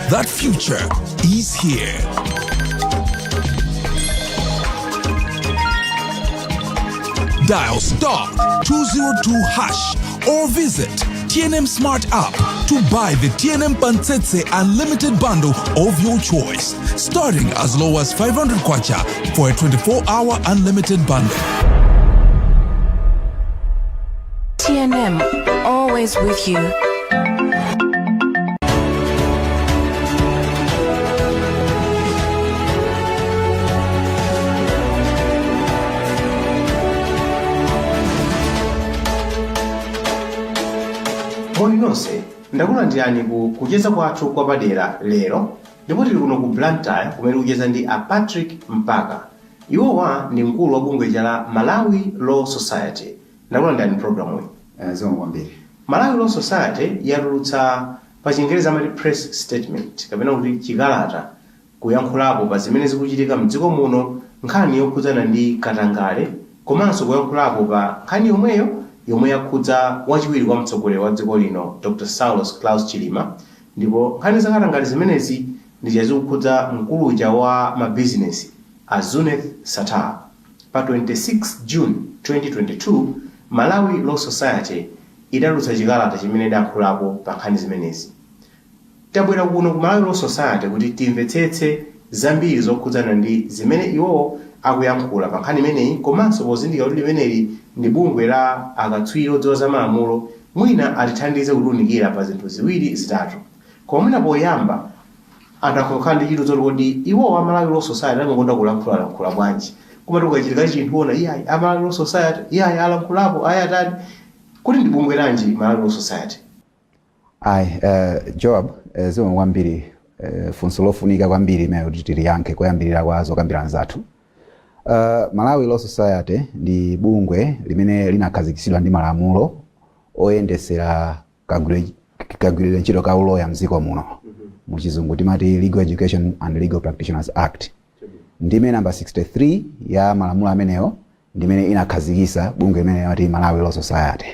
That future is here. Dial *202# or visit TNM Smart app to buy the TNM Pansese Unlimited bundle of your choice, starting as low as 500 kwacha for a 24-hour unlimited bundle. TNM, always with you. Moni nonse, ndakulandirani ku kucheza kwathu kwapadera lero, ndipo tili kuno ku Blantyre kumene tikucheza ndi a Patrick Mpaka. Iwowa ndi mkulu wa bungwe la Malawi Law Society. Ndakulandirani programu iyi. Zikomo kwambiri. Malawi Law Society yatulutsa, pa Chingerezi amati press statement kapena kuti chikalata, kuyankhulapo pa zimene zikuchitika mdziko muno, nkhani yokhudzana ndi katangale, komanso kuyankhulapo pa nkhani yomweyo yomwe yakhudza wachiwiri kwa mtsogoleri wa dziko lino, Dr Saulos Klaus Chilima. Ndipo nkhani za katangale zimenezi ndi zikukhudza mkuluja wa mabizinesi, a Zuneth Sattar. Pa 26 June 2022, Malawi Law Society idatulutsa chikalata chimene idayankhulapo pa nkhani zimenezi. Tabwera kuno ku Malawi Law Society kuti timvetsetse zambiri zokhudzana ndi zimene iwowo akuyankhula pa nkhani imeneyi, komanso pozindikira kuti limeneli ndi bungwe la akatswiri odziwa za malamulo, mwina atithandize kutiunikira pa zinthu ziwiri zitatu. Koma mwina poyamba, anthu akukhala ndi chidwi zoti kodi iwowo a Malawi Law Society amakonda kulankhulalankhula bwanji? Kumati kukachitika chinthu, ona iyayi, a Malawi Law Society iyayi alankhulapo, ayi atani. Kuti ndi bungwe lanji Malawi Law Society? Ayi, Joab, zikomo kwambiri. Funso lofunika kwambiri imene kuti tiliyankhe koyambirira kwa zokambirana zathu. Malawi Law Society ndi bungwe limene linakhazikitsidwa ndi malamulo oyendesera kagwiridwe ntchito ka uloya mdziko muno. Muchizungu timati Legal Education and Legal Practitioners Act. Ndime namba 63 ya malamulo amenewo ndimene inakhazikitsa bungwe limene limati Malawi Law Society.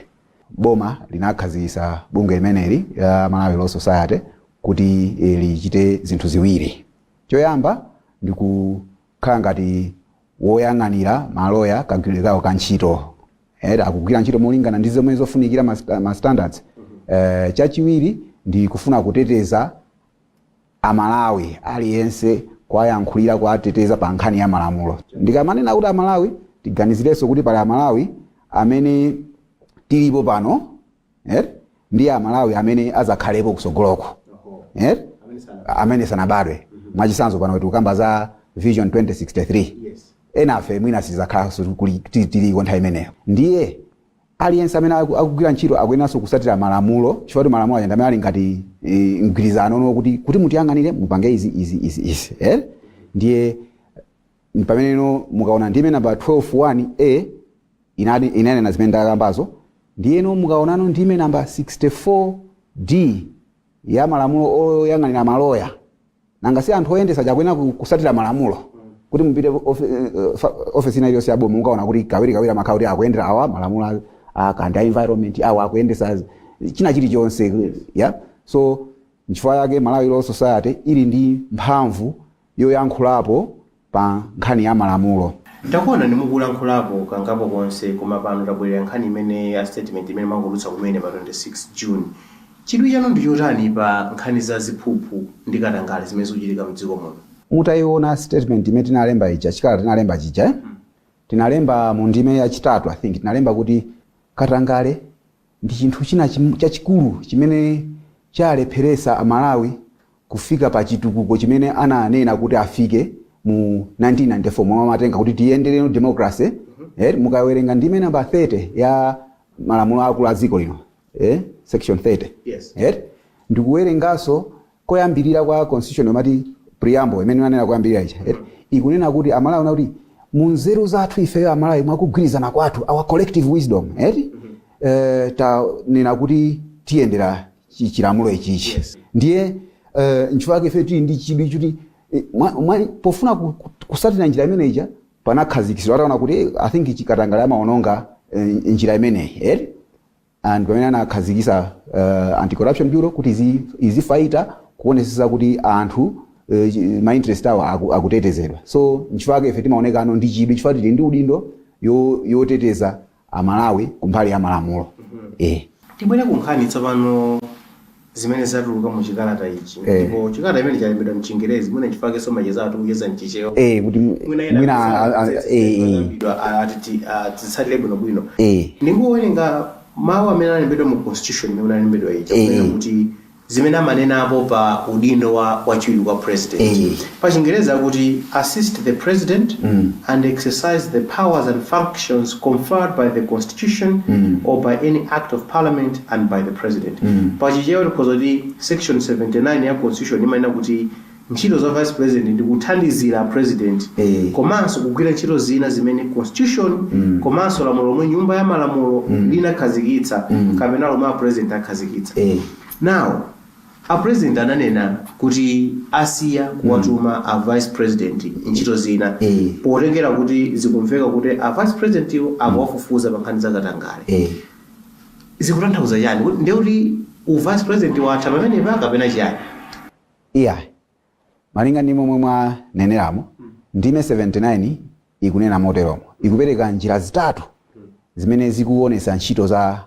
Boma linakhazikitsa bungwe limeneli la Malawi Law Society kuti lichite zinthu ziwiri. Choyamba ndi kukhala ngati woyang'anira maloya kagwiridwe kawo ka ntchito, akugwira ntchito molingana ndi zomwe zofunikira, ma standards. Chachiwiri ndi kufuna kuteteza Amalawi aliyense, kuwayankhulira, kuwateteza pa nkhani ya malamulo. Ndikamanena kuti Amalawi, tiganizirenso kuti pali Amalawi amene tilipo pano ndi Amalawi amene azakhalepo kusogoloko, amene sanabadwe. Mwachitsanzo, pano tikukamba za Vision 2063. Enafe mwina sizakhalanso tiliko nthawi imeneyo. Ndiye aliyense amene akugwira ntchito akuyeneranso kusatira malamulo, chifukwa kuti malamulo aja ndi amene ali ngati mgwirizano no kuti mutiyang'anire, mupange izi, izi, izi, izi, eh? Ndiye pameneno mukaona ndime namba 12 1 a inanena zimene ndakambazo. Ndiyeno mukaonano ndime namba 64 d ya malamulo oyang'anira maloya, nanga si anthu oyendesa chakuyenera kusatira malamulo? Kuti mupite ofesi ina iliyonse yaboma, mukaona kuti kawirikawiri amakhala kuti akuyendera awa malamulo kandi a environment, awa akuyendesa china chilichonse ya. So nchifukwa yake Malawi Law Society ili ndi mphamvu yoyankhulapo pa nkhani ya malamulo. Takuona ndimukulankhulapo kangapo konse, koma pano tabwerera nkhani imene ya statement imene mwangotulutsa kumene pa 26 June. Chidwi chanu ndi chotani pa nkhani za ziphuphu ndi katangale zimene zikuchitika mdziko muno? Mutayiona statement imene tinalemba ija, chikalata tinalemba chija, eh? Tinalemba mu ndime yachitatu, I think, tinalemba kuti katangale ndi chinthu china chachikulu chimene chalepheresa Amalawi kufika pa chitukuko chimene ananena kuti afike mu 1994, momwe amatenga kuti tiyendereno democracy. Mukawerenga ndime namba 30 ya malamulo akulu a dziko lino, section 30, ndikuwerenganso koyambirira kwa constitution yomati preamble imene anena koyambirira ija, ikunena kuti Amalawi ona kuti munzeru zathu ifeyo Amalawi, mwakugwirizana kwathu, our collective wisdom, tanena kuti tiyendera chilamulo ichichi. Ndiye nchifukwa chake ife tili ndi chidwi chuti pofuna kusatira njira imeneyi ija panakhazikitsidwa, ataona kuti I think chikatangale amaononga njira imeneyi, and pamene anakhazikitsa Anti-Corruption Bureau kuti izifaita Kuonesesa kuti anthu ma interest awo akutetezedwa. So nchifukwa ife timaonekano ndi chidwi, chifukwa tili ndi udindo yoteteza Amalawi kumbali ya malamulo. Tibwere ku nkhani tsopano zimene zatuluka mu chikalata ichi. Ndipo chikalata imene chalembedwa mchingerezi, mwina chifukwa so macheza athu kucheza mchichewa. Kuti mwina Titsatire bwinobwino. Ndingowerenga mawu amene alembedwa mu constitution imene alembedwa ichi, kunena kuti zimene amanenapo pa udindo wa wachiwiri kwa president. Pa Chingereza akuti, "Assist the president and exercise the powers and functions conferred by the constitution or by any act of parliament and by the president." Pa Chichewa tikhoza kuti section 79 ya constitution imanena kuti ntchito za vice president ndi kuthandizira president komanso kugwira ntchito zina zimene constitution komanso lamulo lomwe nyumba ya malamulo linakhazikitsa kapena lomwe a president akhazikitsa. Now, a president ananena kuti asiya kuwatuma a vice president ntchito zina potengera kuti zikumveka kuti a vice president iwo akuwafufuza pa nkhani zakatangale. Zikutanthauza chani? Kuti ndiye kuti u vice president watha pamenepa kapena chiyani? Iya, malinga ndi momwe mwaneneramo, ndime 79 ikunena moteromo, ikupereka njira zitatu zimene zikuonesa ntchito za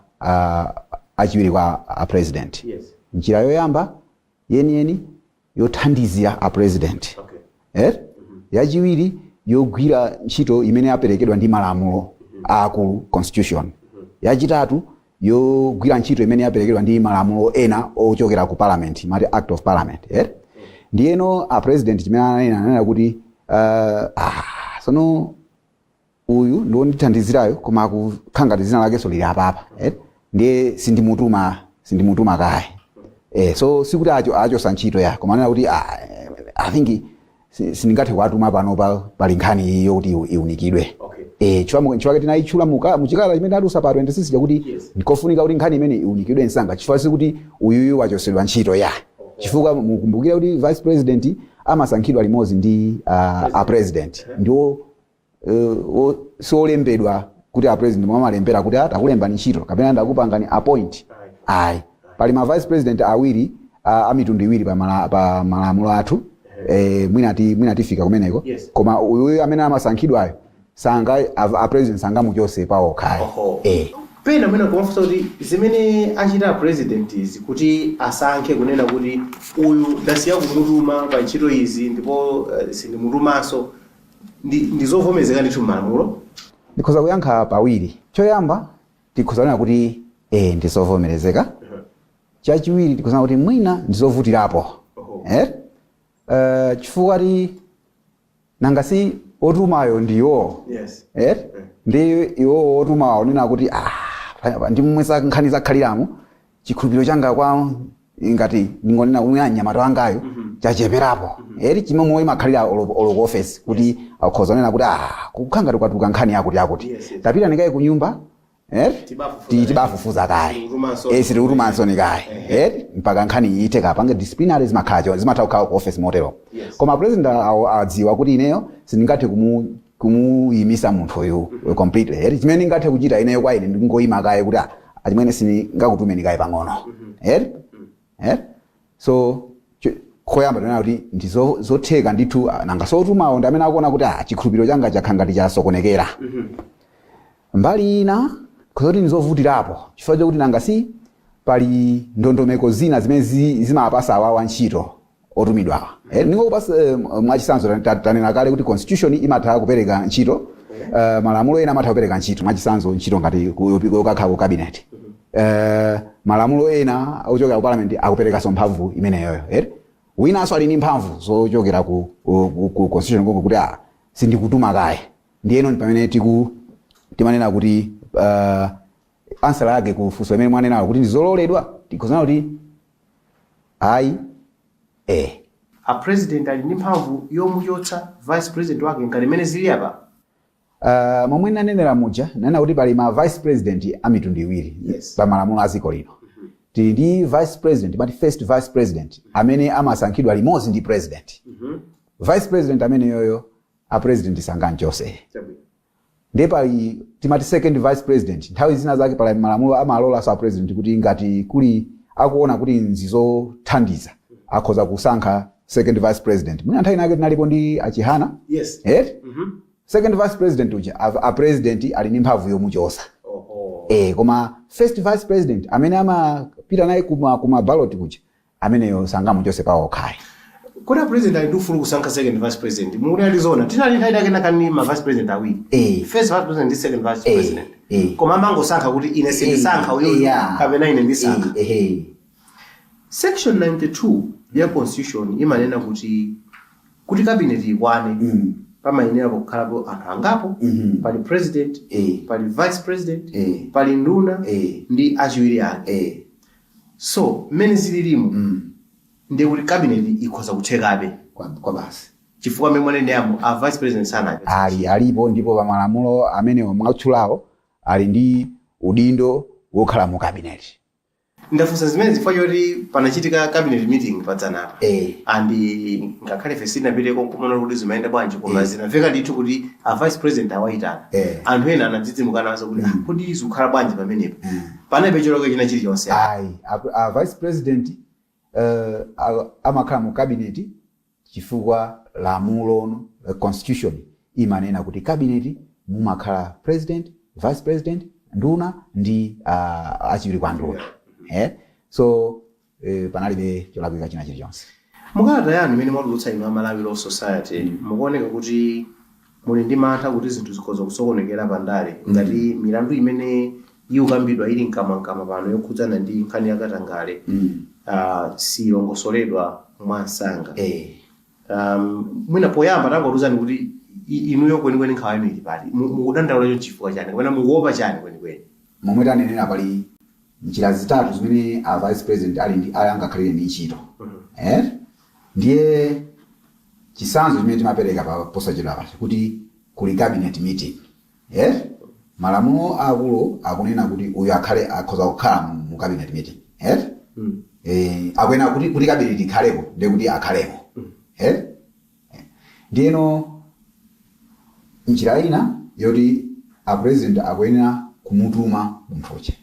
achiwiri kwa a president. Njira yoyamba yeniyeni, yothandizira a president. Eh? Yachiwiri, yogwira ntchito imene yaperekedwa ndi malamulo aakulu, constitution. Yachitatu, yogwira ntchito imene yaperekedwa ndi malamulo ena ochokera ku parliament, mati act of parliament, eh? Ndiyeno a president chimene ananena, ananena kuti sono uyu ndiwondithandizirayo, koma akukhala ngati dzina lakenso lili apapa, eh? Ndiye sindimutuma kaye. So sikuti achosa ntchito ya, koma anena kuti I think sindingathe kuwatuma pano pali nkhani iyi yokuti iunikidwe. Chifukwa tinayitchula muchikalata chimene tadutsa pa 26 chakuti nkofunika kuti nkhani imene iunikidwe msanga, chifukwa sikuti uyuyu wachosedwa ntchito ya, chifukwa mukumbukire kuti vice president amasankhidwa limodzi ndi a president, ndiwo siolembedwa kuti a president mwamalembera kuti takulembani ntchito kapena ndakupangani appoint, ayi. Pali ma vice president awiri, a mitundu iwiri pa malamulo athu. Mwina tifika kumeneko. Koma uyuyu amene amasankhidwayo sanga a president sangamuchose pawokhayo. Pena mwina kumafunsa kuti zimene achita president izi, kuti asankhe kunena kuti uyu ndasiya kumutuma pa ntchito izi ndipo sindimutumanso, ndi zovomerezeka ndithu m'malamulo? Ndikhoza kuyankha pawiri. Choyamba, tikhoza kunena kuti ndizovomerezeka. Chachiwiri, tikhoza kunena kuti mwina ndizovutirapo. Eh? Chifukwa ti nanga si otumayo ndiwo? Eh? Ndi iwo otumawo onena kuti ndi momwe nkhani zakhaliramo, chikhulupiriro changa kwa, ngati ndingonena kuti mnyamata wangayo, chacheperapo eri, chimwe imakhalira olo ku office kuti akhoza kunena kuti kukhala ngati kwatuluka nkhani yakuti yakuti, tapita ndikaye ku nyumba, eh? Tibafufuza. Tibafufuza kaye. Sitikutumanso. Sitikutumanso ni kaye, eh? Mpaka nkhani iyite kapange disciplinary, zimakhala zimatha kukhala ku office motero. Koma president adziwa kuti ineyo sindingathe kumuyimisa munthuyu completely, eh? Chimene ndingathe kuchita ineyo kwa ine ndingoyima kaye kuti achimwene, sindingakutumeni kaye pang'ono, eh? Eh? So koyamba tinena kuti ndi zotheka ndithu. Nanga sotumawo ndi amene akuona kuti chikhulupiriro changa chakhala ngati chasokonekera. Mbali ina kuzoti ndizovutirapo chifukwa chokuti nanga si pali ndondomeko zina zimene zimapasa awawa ntchito otumidwawa, eh? Ndingokupasa mwachisanzo, tanena kale kuti constitution imatha kupereka ntchito, malamulo ena amatha kupereka ntchito, mwachisanzo ntchito ngati yokakhala ku cabinet. Malamulo ena ochokera ku parliament akuperekanso mphamvu imeneyoyo, eh? Winanso ali ndi mphamvu zochokera ku constitution konko kuti sindikutuma kaye. Ndiyeno ndi pamene timanena kuti answer yake ku funso imene mwanenalo kuti ndizololedwa, tikhozana kuti ayi. A president ali ndi mphamvu yomuchotsa vice president wake ngati imene zili apa? Momwe nanenera muja, nanena kuti pali ma vice president a mitundu iwiri. Pa malamulo a dziko lino tili ndi vice president, mati first vice president, amene amasankhidwa limodzi ndi president. Vice president amene yoyo a president sangamchose. Ndiye pali timati second vice president. Nthawi zina zake pali malamulo amalolanso a president kuti ngati kuli akuona kuti nzizothandiza Akhoza kusankha second vice president. Mwina nthawi inake tinalipo ndi a Chihana. Eh? Second vice president uja, a president ali ndi mphamvu yomuchosa. Koma first vice president amene amapita naye kuma ballot kuja, ameneyo sangamuchose pawo okhayi. Kodi a president ali ndi ufulu kusankha second vice president? Mukuti alizona tinali nthawi yake nakani ma vice president awiri, first vice president ndi second vice president, koma amangosankha kuti ine sindisankha uyu kapena ine ndisankha. Section 92 ya constitution imanena kuti cabinet ikwane, pamayenera kukhalapo anthu angapo. Pali president, pali vice president, pali nduna ndi achiwiri ake. So mmene zililimu, ndiye kuti cabinet ikhoza kuthekabe. Kwa basi. Chifukwa mmene mwaneneyamo, a vice president sanacho. Alipo, ndipo pa malamulo amenewo mwatchulawo ali ndi udindo wokhala mu cabinet. Ndafunsa zimene zifukwa choti panachitika cabinet meeting padzanapa, and ngakhale ife sitinapiteko nkumaona kuti zimayenda bwanji, koma zinamveka ndithu kuti a vice president awayitana. Anthu ena anadzidzimuka nazo kuti, "Ah, kodi zikukhala bwanji pamenepo?" Panalibe choloka china chilichonse. Ayi, a vice president amakhala mu cabinet chifukwa lamulo, constitution imanena kuti cabinet mumakhala president, vice president, nduna ndi achiwiri kwa nduna. So panalibe cholakwika china chilichonse. Mukalata yanu imene mwatulutsa inu a Malawi Law Society, mukuoneka kuti muli ndi mantha kuti zinthu zikhoza kusokonekera pandale ngati milandu imene ikukambidwa ili mkamwamkamwa pano yokhudzana ndi nkhani yakatangale silongosoledwa mwansanga. Mwina poyamba tangotiuzani kuti inuyo kwenikweni nkhawa yanu ili pati? Mukudandaula cho chifukwa chani kapena mukuopa chani kwenikweni? Momwe tanenera, pali njira zitatu zimene a vice president ali ndi ali angakhalire ndi ntchito. Ndiye chitsanzo chimene timapereka pa posachedwa pacha kuti kuli cabinet meeting. Malamulo akulu akunena kuti uyu akhale, akhoza kukhala mu cabinet meeting. Akuyenera kuti cabinet ikhaleko, ndiye kuti akhalemo. Ndiyeno njira ina yoti a president akuyenera kumutuma munthu uja.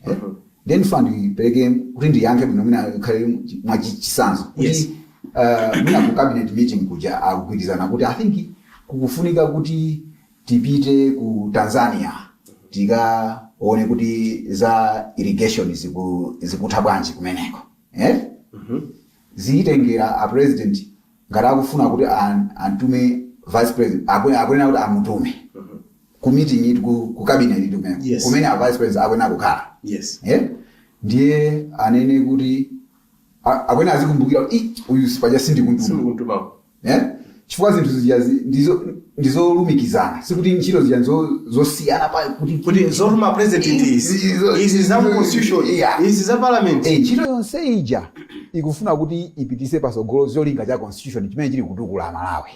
Ndiye ndifuna ndipereke kuti ndiyankhe bwino, mwina khale mwa chitsanzo kuti mwina ku cabinet meeting kuja akugwirizana kuti, I think kukufunika kuti tipite ku Tanzania tikaone kuti za irrigation zikutha bwanji kumeneko. Ziyitengera a president ngati akufuna kuti antume vice president, akuyenera kuti amutume ku meeting itu, ku cabinet itu kumeneko, kumene a vice president akuyenera kukhala. Ndiye anene kuti akuyenera azikumbukira kuti, "Ih, uyu sipaja sindikuntuma." Sindikuntuma. Chifukwa zinthu zija ndizolumikizana, sikuti ntchito zija zosiyana pa kuti kuti zotuma president ndi izi, izi za mu constitution, izi za parliament. Ntchito yonse ija ikufuna kuti ipitise pasogolo zolinga cha constitution chimene chili kutukula Malawi.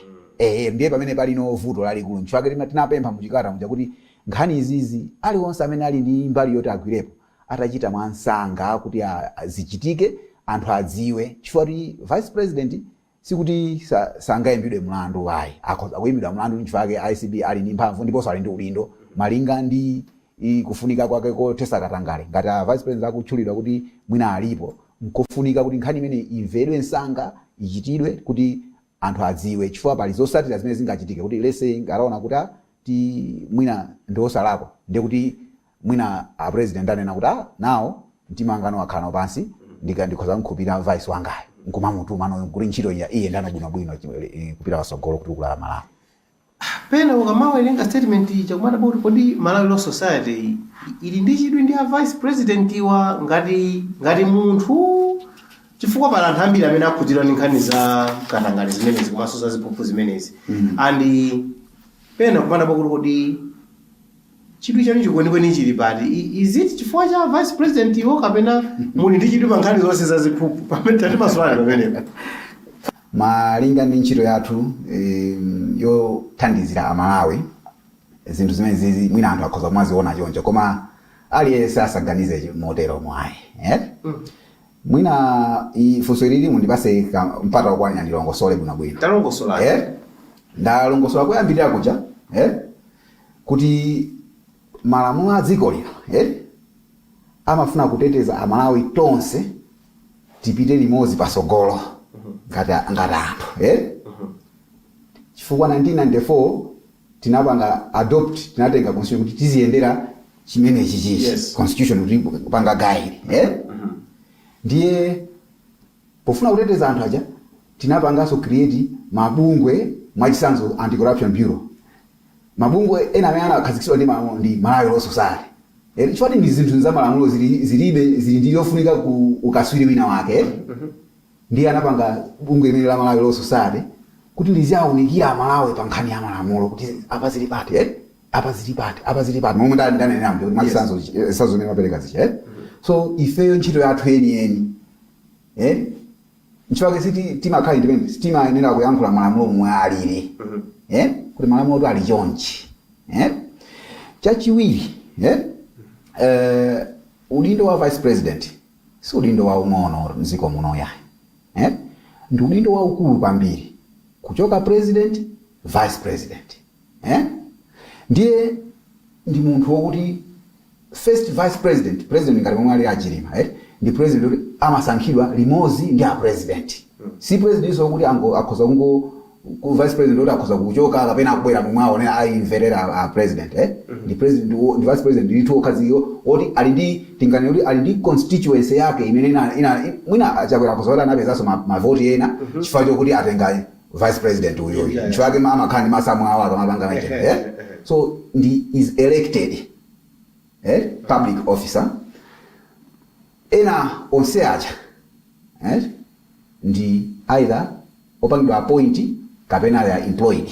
Ndiye pamene palino vuto lalikulu. Nchifukwa tinapempha muchikalata muja kuti nkhani izizi aliwonse amene ali ndi mbali yoti agwirepo atachita mwansanga kuti zichitike, anthu adziwe, chifukwa kuti vice president sikuti sangayimbidwe mlandu ayi, akhoza kuyimbidwa mlandu. Nchifukwa chake ACB ali ndi mphamvu ndiponso ali ndi udindo malinga ndi kufunika kwake kothesa katangale. Ngati a vice president akutchulidwa kuti mwina alipo, nkofunika kuti nkhani imene imvedwe msanga, ichitidwe kuti anthu adziwe, chifukwa pali zotsatira zimene zingachitike kuti lese ngataona kuti ti mwina ndi osalakwa, ndiye kuti mwina a president anena kuti, "Ah, nawo mtima wanga wakhala nawo pansi, ndikhoza kumkhulupirira vice wangayo," nkumamutuma no kuti ntchito iya iyendano bwinobwino, kupita patsogolo kutukula Malawi. Pena ukamawerenga statement ija kumadabwa kuti kodi Malawi Law Society ili ndi chidwi ndi a vice president iwa ngati munthu? Chifukwa pali anthu ambiri amene akhudzidwa ndi nkhani za katangale zimenezi komanso za ziphuphu zimenezi, and pena kumadabwa kuti kodi chidwi chanu chikwenikweni chili pati? Is it chifukwa cha vice president iwo kapena muli ndi chidwi pa nkhani zonse za ziphuphu? Pamene tatimasulani pamenepo. Malinga ndi ntchito yathu yothandizira Amalawi, zinthu zimene zizi mwina anthu akhoza kumaziona choncho, koma aliyense asaganize motero mwayi, eh? Mwina funso ilili mundipase mpata wokwanira ndilongosole bwinobwino. Talongosolani. Ndalongosola kuyambirira kuja, kuti malamulo a dziko lino, amafuna kuteteza Amalawi tonse, tipite limodzi pasogolo. ngati anthu, eh? Chifukwa 1994 tinapanga adopt, tinatenga constitution kuti tiziyendera chimenechi chichi, constitution kuti kupanga guide, eh? Ndiye pofuna kuteteza anthu aja, tinapanganso create mabungwe, mwachitsanzo Anti-Corruption Bureau. Mabungwe ena amene anakhazikitsidwa ndi malamulo ndi Malawi Law Society. Chifukwa ndi zinthu za malamulo zilibe zili ndi yofunika ku ukaswiri wina wake, eh? Ndiye anapanga bungwe limene la Malawi Law Society kuti liziawunikira Amalawi pa nkhani ya malamulo, kuti apa zili pati, eh? Apa zili pati, apa zili pati, momwe ndanenera kuti mwachitsanzo zitsanzo zimene mapereka zicha, eh? So ifeyo ntchito yathu yeniyeni, eh? Nchifukwa siti timakhala independent, sitimayenera kuyankhula malamulo momwe alili, eh? Kuti malamulo tu ali chonchi, eh? Chachiwiri, eh? Udindo wa vice president si udindo waung'ono mdziko muno yayi, eh? Ndi udindo waukulu kwambiri, kuchoka president, vice president, eh? Ndiye ndi munthu wokuti first vice president, president ngati momwe ali a Chilima, eh? Ndi president kuti amasankhidwa limodzi ndi a president. Si president so kuti ango akhoza kungo ku vice president kuti akhoza kuchoka kapena kubwera momwe aone ayimverera a president, eh? Ndi president ndi vice president ndithu okhaziyo oti ali ndi, tinganene kuti ali ndi constituency yake imene ina mwina Chakwera akhoza kuti anapezanso mavoti ena chifukwa chokuti atenga vice president uyuyu. Chifukwa chake amakhala ndi masamu awo akamapanga meeting, eh? So ndi is elected, eh? Public officer. Ena onse aja, eh? Ndi either opangidwa appoint kapena they are employed,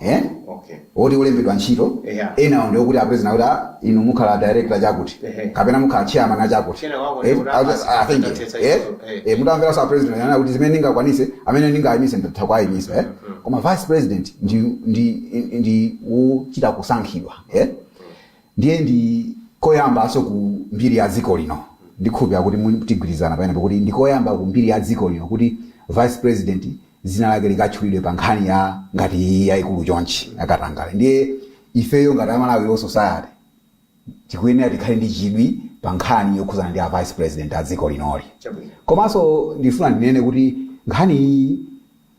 eh? Oti olembedwa ntchito. Ena ndi okuti a president kuti, "Ah, inu mukhala director chakuti kapena mukhala chairman achakuti." Kena wako Eh, ndi kuti I think, atathetsa eh, izo, eh. Mutamveranso a president anena kuti zimene ndingakwanise, amene ndingayimise, ndatha kuwayimitsa, eh? Koma vice president ndi wochita kusankhidwa, eh? Ndiye ndi koyambanso ku mbiri ya dziko lino, ndikhulupira kuti tigwirizana pamenepo kuti ndikoyamba ku mbiri ya dziko lino kuti vice president dzina lake likatchulidwe pa nkhani ya ngati iyi yayikulu chonchi yakatangale. Ndiye ifeyo ngati Amalawi Law Society tikuyenera tikhale ndi chidwi pa nkhani yokhuzana ndi a vice president a dziko linoli. Komanso ndifuna ndinene kuti nkhani iyi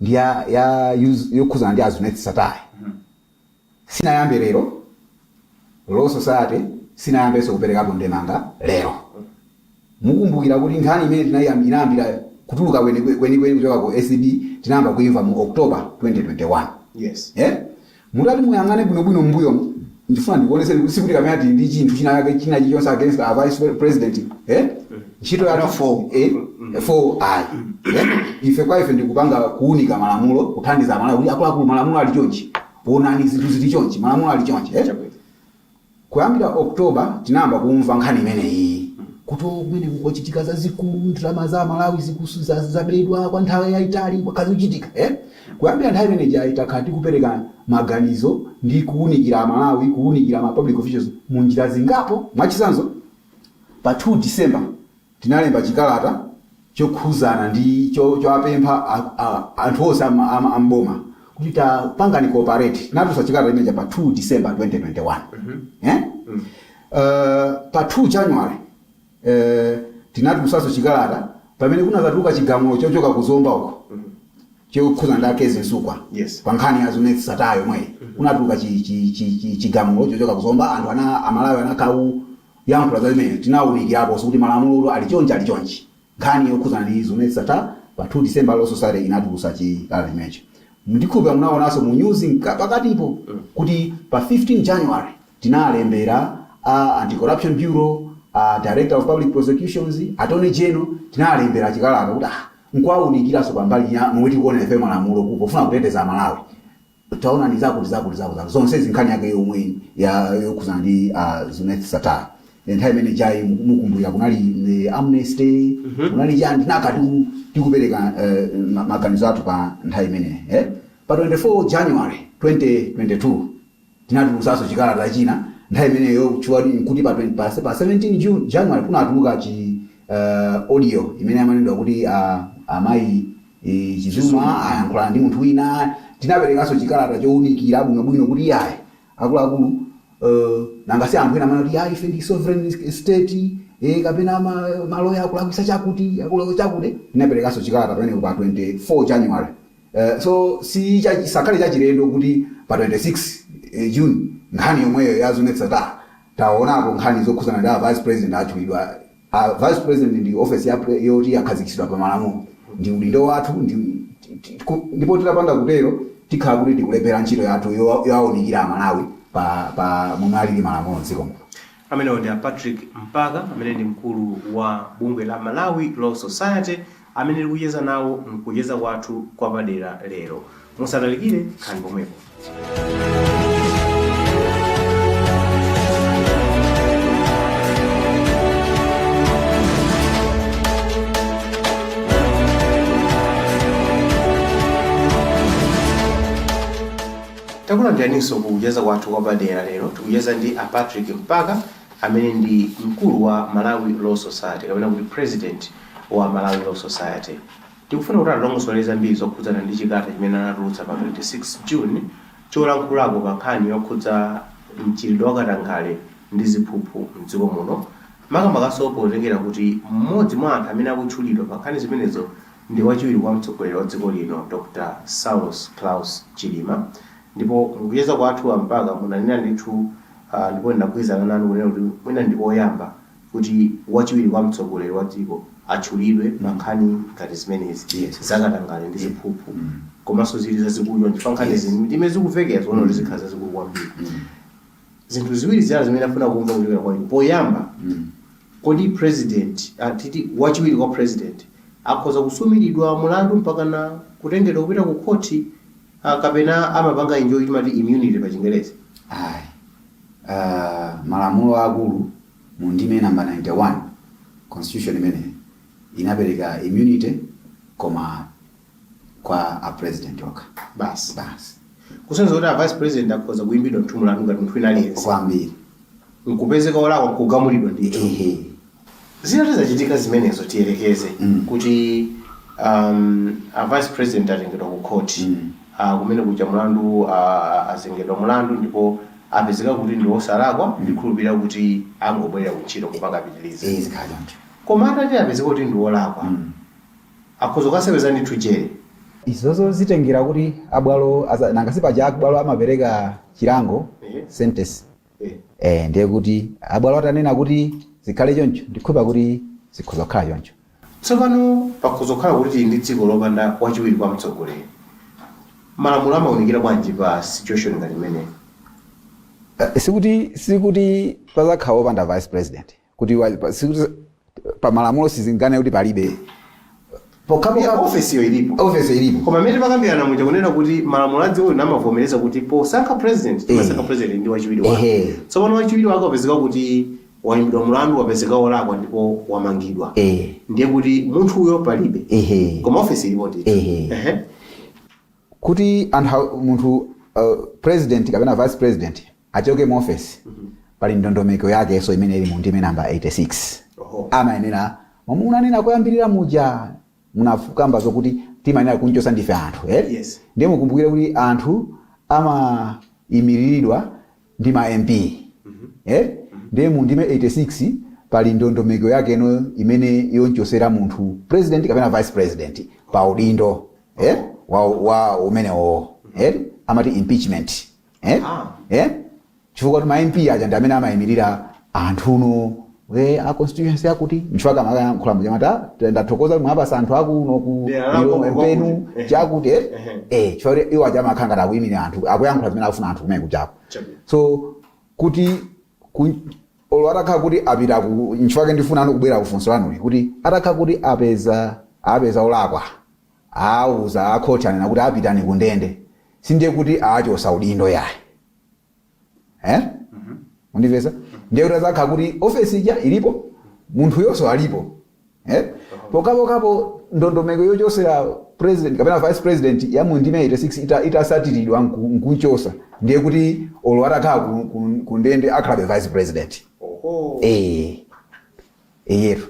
ndi ya yokhuzana ndi a Zuneth Sattar sinayambe lero. Law Society sinayambenso kuperekapo ndemanga lero. Mukumbukira kuti nkhani imene inayambira kutuluka kwenikweni kuchoka ku ACB tinayamba kuimva mu October 2021. Eh? Mutati muyang'ane bwinobwino mbuyo, ndifuna ndikuoneseni kuti sikuti kamene tili ndi chinthu china chake china chilichonse against our vice president, eh? Ntchito yathu Four. Eh? Four ayi, eh? Ife kwa ife ndikupanga kuunika malamulo, kuthandiza malamulo kuti akuluakulu, malamulo ali chonchi, onani zinthu zili chonchi, malamulo ali chonchi, eh? Kuyambira October tinayamba kumva nkhani imeneyi kuti kumene kukochitika zazikulu, ndalama za Malawi zabedwa kwa nthawi yayitali, kwakhazi kuchitika, eh? Kuyambira nthawi imeneyi takhala tikupereka maganizo ndi kuwunikira Amalawi, kuwunikira ma public officials mu njira zingapo. Mwachitsanzo, pa 2 December tinalemba chikalata chokhuzana ndi chowapempha anthu onse amboma kuti tapangani cooperate. Tinatulutsa chikalata chimenecha pa 2 December 2021, eh? Pa 2 January tinatulutsanso chikalata pamene kunazatuluka chigamulo chochoka kuzomba uko chokhuzana ndi a Kezzie Msukwa. Pa nkhani ya Zuneth Sattar yomweyi kunatuluka chigamulo chochoka kuzomba. Anthu ana Amalawi anakhala yankhula za zimene tinawunikiraponso kuti malamulo ali chonchi, ali chonchi, nkhani yokhuzana ndi Zuneth Sattar. Pa 2 December Law Society inatulutsa chikalata chimenecho. Ndikhulupira munaonanso mu news pakatipo kuti pa 15 January tinalembera a Anti-Corruption Bureau, a Director of Public Prosecutions, Attorney General, tinalembera chikalata kuti nkuwawunikiranso pambali ya momwe tikuonera ife malamulo pofuna kuteteza Amalawi, taona ni zakuti zakuti zakuti zakuti zonse zinkhani yake yomwe ya yokhuzana ndi Zuneth Sattar. Nthawi imene jayi mukumbukira kunali amnesty, kunali chani, tinaka tikupereka maganizo athu pa nthawi imeneyi, eh? Pa 24 January 2022 tinatulutsanso chikalata china. Nthawi imeneyo nkuti pa 20 pa 17 June, January kunatuluka chi audio imene amanenedwa kuti amayi Chizuma ayankhulana ndi munthu wina. Tinaperekanso chikalata chowunikira bwinobwino kuti yayi akuluakulu, nanga si anthu ena amene kuti yayi ife ndi sovereign state, Kapena maloya akulakwisa chakuti, akulakwisa chakuti. Tinaperekanso chikalata pamenepo pa 24 January. So si sakhale chachilendo kuti pa 26 June nkhani yomweyo yazonetsa taonako nkhani zokhuzana ndi a vice president atchulidwa. A vice president ndi office yoti yakhazikitsidwa pa malamulo, ndi udindo wathu ndipo titapanda kutero tikhala kuti tikulephera ntchito yathu yowaunikira Amalawi pa momwe alili malamulo mdziko muno. Amenewo ndi a Patrick Mpaka, amene ndi mkulu wa bungwe la Malawi Law Society, amene tikucheza nawo mkucheza kwathu kwapadera lero. Musatalikire, khalani pomwepo. Takulandiraninso kucheza kwathu kwapadera lero. Tikucheza ndi a Patrick Mpaka, amene ndi mkulu wa Malawi Law Society, kapena kuti president wa Malawi Law Society. Tikufuna kuti atilongosolere zambiri zokhudzana ndi chikalata chimene anatulutsa pa 26 June cholankhulako pa nkhani yokhudza mchitidwe wa katangale ndi ziphuphu mdziko muno, makamakaso potengera kuti mmodzi mwa anthu amene akutchulidwa pa nkhani zimenezo ndi wachiwiri kwa mtsogoleri wa dziko lino, Dr Saulos Klaus Chilima. Ndipo mkucheza kwathu, a Mpaka, munanena ndithu, ndipo ndinagwirizana nanu kunena kuti mwina ndi koyamba kuti wachiwiri kwa mtsogoleri wa dziko atchulidwe pa nkhani ngati zimenezi zakatangale ndi ziphuphu, komanso zili zazikulu chifukwa nkhani ndime zikuvekera zikuona kuti zikhala zazikulu kwambiri. Zinthu ziwiri zina zimene afuna kumva kuchokera kwa inu: poyamba, kodi president, titi wachiwiri kwa president, akhoza kusumiridwa mulandu mpaka na kutengedwa kupita ku khoti, kapena amapanga enjoy timati immunity pa Chingerezi? Ayi, malamulo akulu mu ndime namba 91, constitution imene inapereka immunity koma kwa a president okha. Basi? Basi. Kusonyeza kuti a vice president akhoza kuyimbidwa ndithu mulandu ngati munthu wina aliyense, Kwambiri. Nkupezeka olakwa, nkugamulidwa ndithu? Ehe. Zitati zachitika zimenezo, tiyerekeze kuti a vice president atengedwa ku court, kumene kuja mulandu, azengedwa mulandu ndipo apezeka kuti ndi osalakwa, ndikhulupirira kuti angobwerera kuntchito kumakapitiriza. Eh, zikhala choncho. Koma atati apezeka kuti ndi wolakwa, akhoza kukaseweza ndithu jere? Izozo zitengera kuti abwalo nanga si paja abwalo amapereka chilango, sentence. Ndiye kuti abwalo atanena kuti zikhale choncho, ndikhulupira kuti zikhoza kukhala choncho. Tsopano pakhoza kukhala kuti tili ndi dziko lopanda wachiwiri kwa mtsogoleri. Malamulo amawunikira bwanji pa situation ngati imeneyi? Sikuti pazakhala wopanda vice president, kuti sikuti pa malamulo sizingane kuti palibe. Yeah, office yo ilipo. Office ilipo. Koma mmene timakambirana muja kunena kuti malamulo a dziko lino amavomereza kuti posankha president, timasankha president ndi wachiwiri wake. Tsopano wachiwiri wake wapezeka kuti wayimbidwa mulandu, wapezeka wolakwa ndipo wamangidwa, ndiye kuti munthuyo palibe, koma office ilipo ndithu. Kuti anthu munthu, president kapena vice president achoke mu office, pali ndondomeko yakenso imene ili mu ndime namba 86. Amayenera, momwe munanena koyambirira muja, munakamba zokuti timayenera kunchosa ndife anthu, eh? Yes. Ndiye mukumbukire kuti anthu amayimiriridwa ndi ma MP, eh? Ndiye mu ndime 86 pali ndondomeko yakeno imene yonchosera munthu, president kapena vice president, pa udindo, eh? Wa umenewo, eh? Amati impeachment, eh? Eh? Chifukwa kuti ma MP aja ndi amene amayimirira anthuno, a constituency yakuti, nchifukwa kamayankhula muja mati, "Ndathokoza kuti mwapasa anthu akuno ku Dera lako mpenu kwakuti." Chakuti, eh? Chifukwa kuti iwo aja amakhala ngati akuyimirira anthu, akuyankhula zimene akufuna anthu kumene kuchako. So kuti olo atakhala kuti apita ku, nchifukwa ndifuna ano kubwera kufunso lanuli, kuti atakhala kuti apeza olakwa, auza akhoti, anena kuti apitani ku ndende, sindiye kuti achosa udindo yayi, eh? Mundimvesa? Ndiye kuti azakhala kuti ofesi ija ilipo, munthu yonso alipo, eh? Pokapokapo ndondomeko yochosera president kapena vice president ya mu ndime 86 itasatiridwa nkuchosa, ndiye kuti olo atakhala ku ndende akhalabe vice president. Eyetu.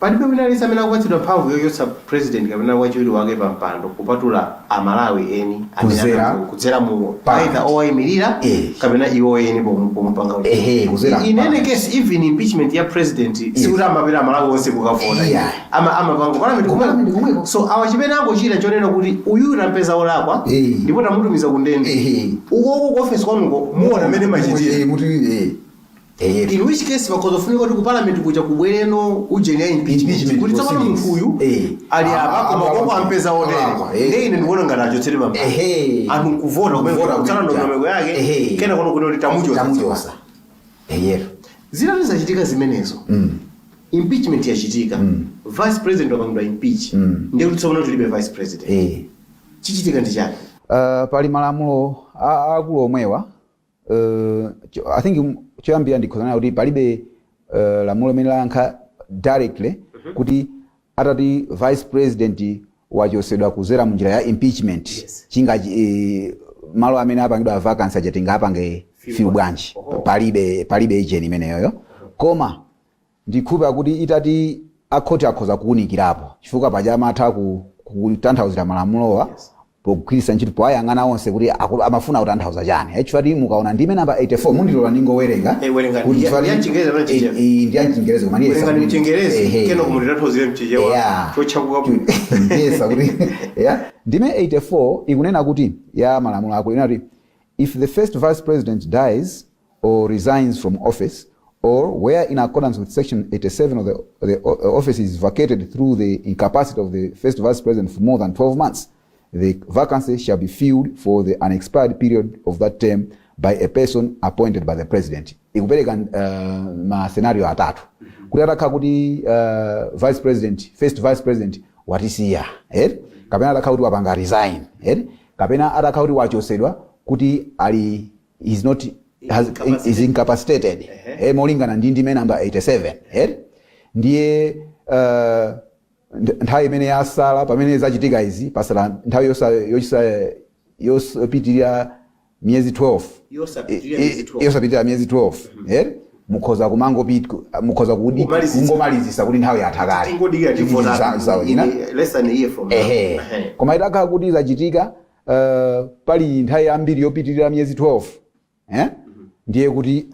Palibe wina aliyense amene akupatsidwa mphamvu yochotsa president kapena wachiwiri wake pa mpando kupatula Amalawi eni amene Kuzera kudzera mu parliament. either owayimirira kapena iwo eni pomupanga. Ehe, kuzera In any parliament. case, even impeachment ya president, sikuti amapita Amalawi onse kukavota. Amapanga parliament Ku parliament kumweko. kumweko. So awa chimene angochita chonena kuti uyu tampeza olakwa ndipo tamutumiza ku ndende, ukoko ku office kwanuko muona mmene machitira. Muti In which case pakhoza kufunika kuti ku parliament kuja kubwereno ujeni ya impeachment, Impeachment kuti tsopano proceedings. munthu uyu ali apa, koma koko ampeza otere, Olakwa, ndiye ine ndikuona ngati achotsere pambali, anthu nkuvota kumene Kuvota kutsala kumene. ndondomeko yake, kena kono kuti tamuchotsa. Tamuchosa, eyetu. Zitati zachitika zimenezo, impeachment yachitika, vice president wapangidwa impeach, ndiye kuti tsopano tilibe vice president. Chichitika ndi chani? Pali malamulo akulu omwewa. I think choyambira ndikhozana kuti palibe lamulo limene layankha directly kuti atati vice president wachosedwa kuzera munjira ya impeachment, chinga malo amene apangidwa vacancy aja tingapange fill bwanji. Palibe ijeni imeneyoyo, koma ndikhupa kuti itati akhoti akhoza kuwunikirapo, chifukwa paja amatha kutanthauzira malamulowa pogwiritsa ntchito poayang'ana onse kuti amafuna kutanthauza chani. Chifukwa mukaona ndime namba 84, mundilola ndingowerenga. Werenga. Kuti Ndi ya Mchingerezi kapena Chichewa? Ndi ya Mchingerezi, koma ndiyesa Werenga kuti- mchingerezi, kena kumutitanthauzire mchichewa chotchakuka bwino. Ndiyesa kuti, yeah. Ndime 84 ikunena kuti, ya malamulo ako, ikunena kuti if the first vice president dies or resigns from office, or where in accordance with section 87 of the office is vacated through the incapacity of the first vice president for more than 12 months, the vacancy shall be filled for the unexpired period of that term by a person appointed by the president. Ikupereka ma scenario atatu, kuti atakhala kuti vice president, first vice president watisiya, eh? Kapena atakhala kuti wapanga resign, eh? Kapena atakhala kuti wachosedwa kuti ali is not has, is incapacitated, molingana ndi ndime namba 87, eh? Ndiye nthawi imene yasala pamene zachitika izi, pasala nthawi yosapitirira miyezi 12. Yosapitirira miyezi 12. Yosapitirira miyezi 12, eh? Mukhoza mukhoza Kumalizitsa. kungomalizisa kuti nthawi yatha kale. Tingodikira tivota Ina. less than a year from now. Ehe. Koma itakhala kuti zachitika pali nthawi yambiri yopitirira miyezi 12, eh? Ndiye kuti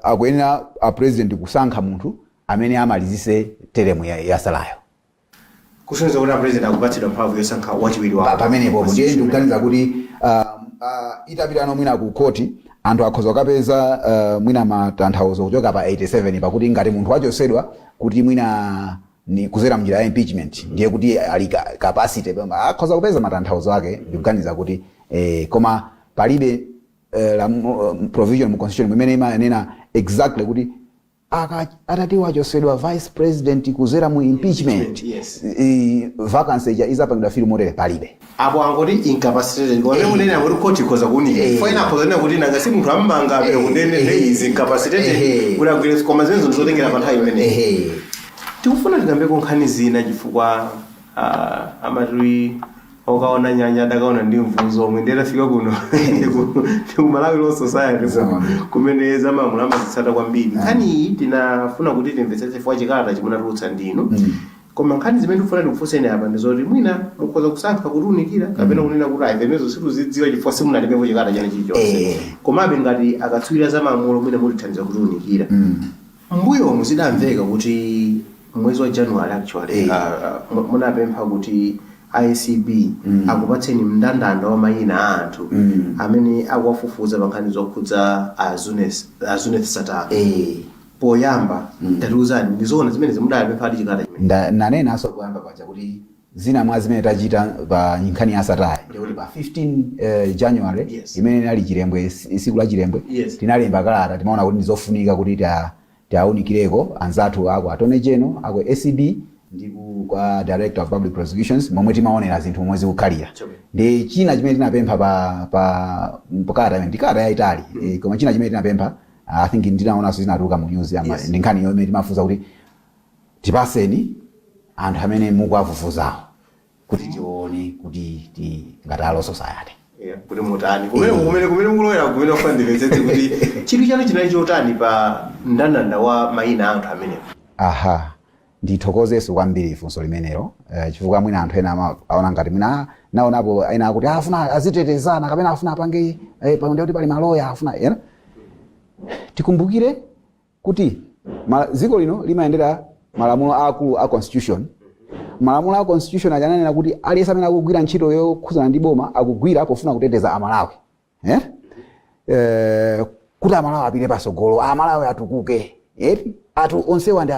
akuyenera a president kusankha munthu amene amalizise teremu yasalayo. Kusonyeza kuti a president akupatsidwa mphamvu yosankha wachiwiri wawo. Pamenepopo ndiye ndikuganiza kuti itapitano mwina ku koti, anthu akhoza kukapeza mwina matanthauzo kuchoka pa 87, pakuti ngati munthu wachosedwa kuti mwina ni kuzera mnjira ya impeachment, ndiye kuti ali capacity, akhoza kupeza matanthauzo ake. Ndikuganiza kuti koma palibe provision mu constitution imene imanena exactly kuti atati wachosedwa vice president kuzera mu impeachment, Impeachment, yes. Vacancy ija izapangidwa fill motere, palibe. Apo angoti incapacitated, koma munene angoti court ikhoza kuunika. Fine, akhoza kunena kuti nanga si munthu am'manga apita kundende, nde is incapacitated kuti agwire, koma zimenezo ndizotengera pa nthawi imeneyi. Tikufuna tikambeko nkhani zina, chifukwa amati okaona nyanja adakaona ndi mvuwu zomwe. Ndiye tafika kuno ndiku Malawi Law Society, Zama. kumene zamalamulo amazitsata kwambiri. Nkhani iyi tinafuna kuti timvetsetse chifukwa chikalata chimunatulutsa ndinu, koma nkhani zimene tikufuna tikufunseni apa ndi zoti mwina mukhoza kusankha kutiunikira kapena kunena kuti ayi, zimenezo situzidziwa chifukwa simunalemepo chikalata chana chilichonse. Komabe ngati akatswiri za malamulo, mwina mutithandiza kutiunikira. Mbuyomu zidamveka kuti mwezi wa January actually, munapempha kuti ACB akupatseni mndandanda wa mayina a anthu amene akuwafufuza pa nkhani zokhudza a Zuneth Sattar. Poyamba tatiuzani, ndizoona zimene zimudapempha ati chikalata chimene? Nanenanso kuyamba paja kuti zina mwa zimene tachita pa nkhani ya Sattar, ndikuti pa 15 January, imene inali Chilembwe, siku la Chilembwe, tinalemba kalata. Timaona kuti ndizofunika kuti tiawunikireko anzathu ako attorney general, ako ACB ndi kwa Director of Public Prosecutions, momwe timaonera zinthu momwe zikukhalira. Ndi china chimene tinapempha pa kalata imene, ndi kalata yayitali, koma china chimene tinapempha, I think ndinaonanso zinatuluka mu news ama, ndi nkhani yomwe timafunsa kuti tipaseni anthu amene mukuwafufuzawo kuti tione kuti ngati a Law Society Yeah, kuti mutani kumene mukulowera, kumene ofuna ndimvetsetse kuti chidwi chanu chinali chotani pa mndandanda wa mayina a anthu amenewo. Aha. Ndithokozeso kwambiri funso limenelo, chifukwa mwina anthu ena aona ngati mwina naonapo ena akuti afuna azitetezana kapena afuna apange pano kuti pali maloya afuna ena. Tikumbukire kuti dziko lino limayendera malamulo akulu a constitution. Malamulo a constitution aja ananena kuti aliyense amene akugwira ntchito yokhuzana ndi boma akugwira pofuna kuteteza Amalawi, eh? Kuti Amalawi apite pasogolo, Amalawi atukuke, eh? Atu onsewa ndi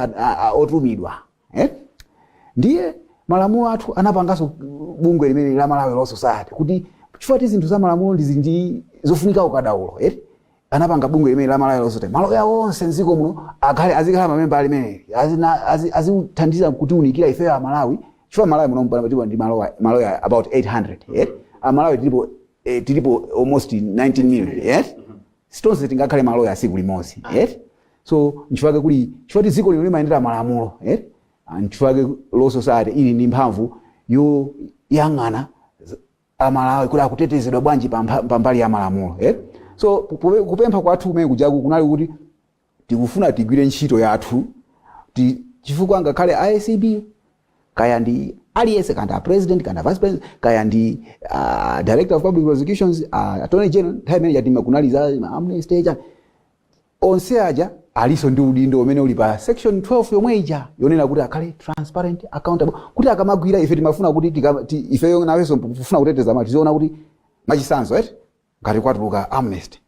otumidwa, eh? Ndiye malamulo athu anapanganso bungwe limene la Malawi Law Society kuti chifukwa ti zinthu za malamulo ndi zofunika ukadaulo, eh? Anapanga bungwe limene la Malawi Law Society, maloya onse mdziko muno akhale azikhala mamemba alimeneli, azithandiza kutiunikira ifeyo Amalawi, chifukwa Malawi muno mpano tilipo ndi maloya about 800, eh? Amalawi tilipo almost 19 million, eh? Sitonse tingakhale maloya siku limodzi, eh? So nchifukwa kuli, chifukwa ti dziko lino limayendera malamulo, eh? Nchifukwa Law Society ili ndi mphamvu yoyang'ana Amalawi kuti akutetezedwa bwanji pambali ya malamulo, eh? So kupempha kwathu kumene kujaku kunali kuti tikufuna tigwire ntchito yathu chifukwa ngakhale ACB kaya ndi aliyense, kaya ndi a president, kaya ndi a vice president, kaya ndi director of public prosecutions, attorney general, nthawi imene chatima kunali za amnesty cha onse aja aliso ndi udindo umene uli pa section 12 yomwe ija yonena kuti akhale transparent, accountable, kuti akamagwira. Ife timafuna kuti ifeyo nawenso kufuna kuteteza mali tiziona kuti machisanzo, eti, ngati kwatuluka amnesty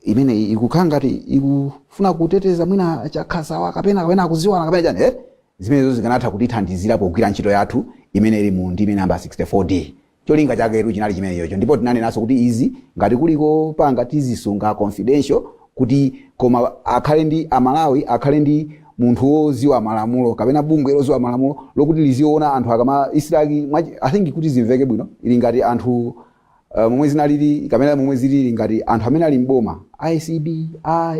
imene ikukhala ngati ikufuna kuteteza mwina chakhasawa kapena akuziwana kapena chani, eh? Zimenezo zikanatha kutithandizira pogwira ntchito yathu imene ili mu ndime namba 64D. Cholinga chaketu chinali chimenechocho, ndipo tinanenanso kuti izi ngati kuliko panga tizisunga confidential, kuti koma akhale ndi Amalawi akhale ndi munthu woziwa malamulo kapena bungwe loziwa malamulo lokuti liziona anthu akama isilaki. I think kuti zimveke bwino, ili ngati anthu momwe zinalili kapena momwe zilili, ngati anthu amene ali mboma, ACB,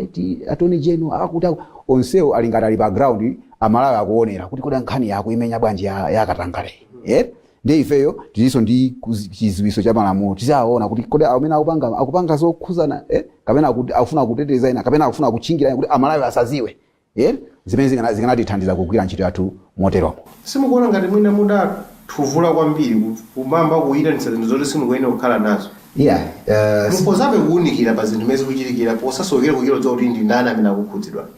IT, attorney general, akuti onsewo ali ngati ali pa ground, Amalawi akuonera kuti kodi nkhani yakuimenya bwanji ya katangale, yeah? Ndiye ifeyo tilinso ndi chiziwiso cha malamulo, tizaona kuti kodi amene akupanga zokhuzana, eh? Kapena akufuna kuteteza ena kapena akufuna kutchingira ena kuti Amalawi asaziwe, yeah? Zimene zikanatithandiza kugwira ntchito yathu moteromo. Simukuona ngati mwina mudathuvula kwambiri kumamba kuyitanitsa zinthu zoti simukuyenera kukhala nazo? Yeah, Mukhozabe kuwunikira pa zinthu zimene zikuchitikira posasowekera kuchita kuti ndi ndani amene akukhudzidwa.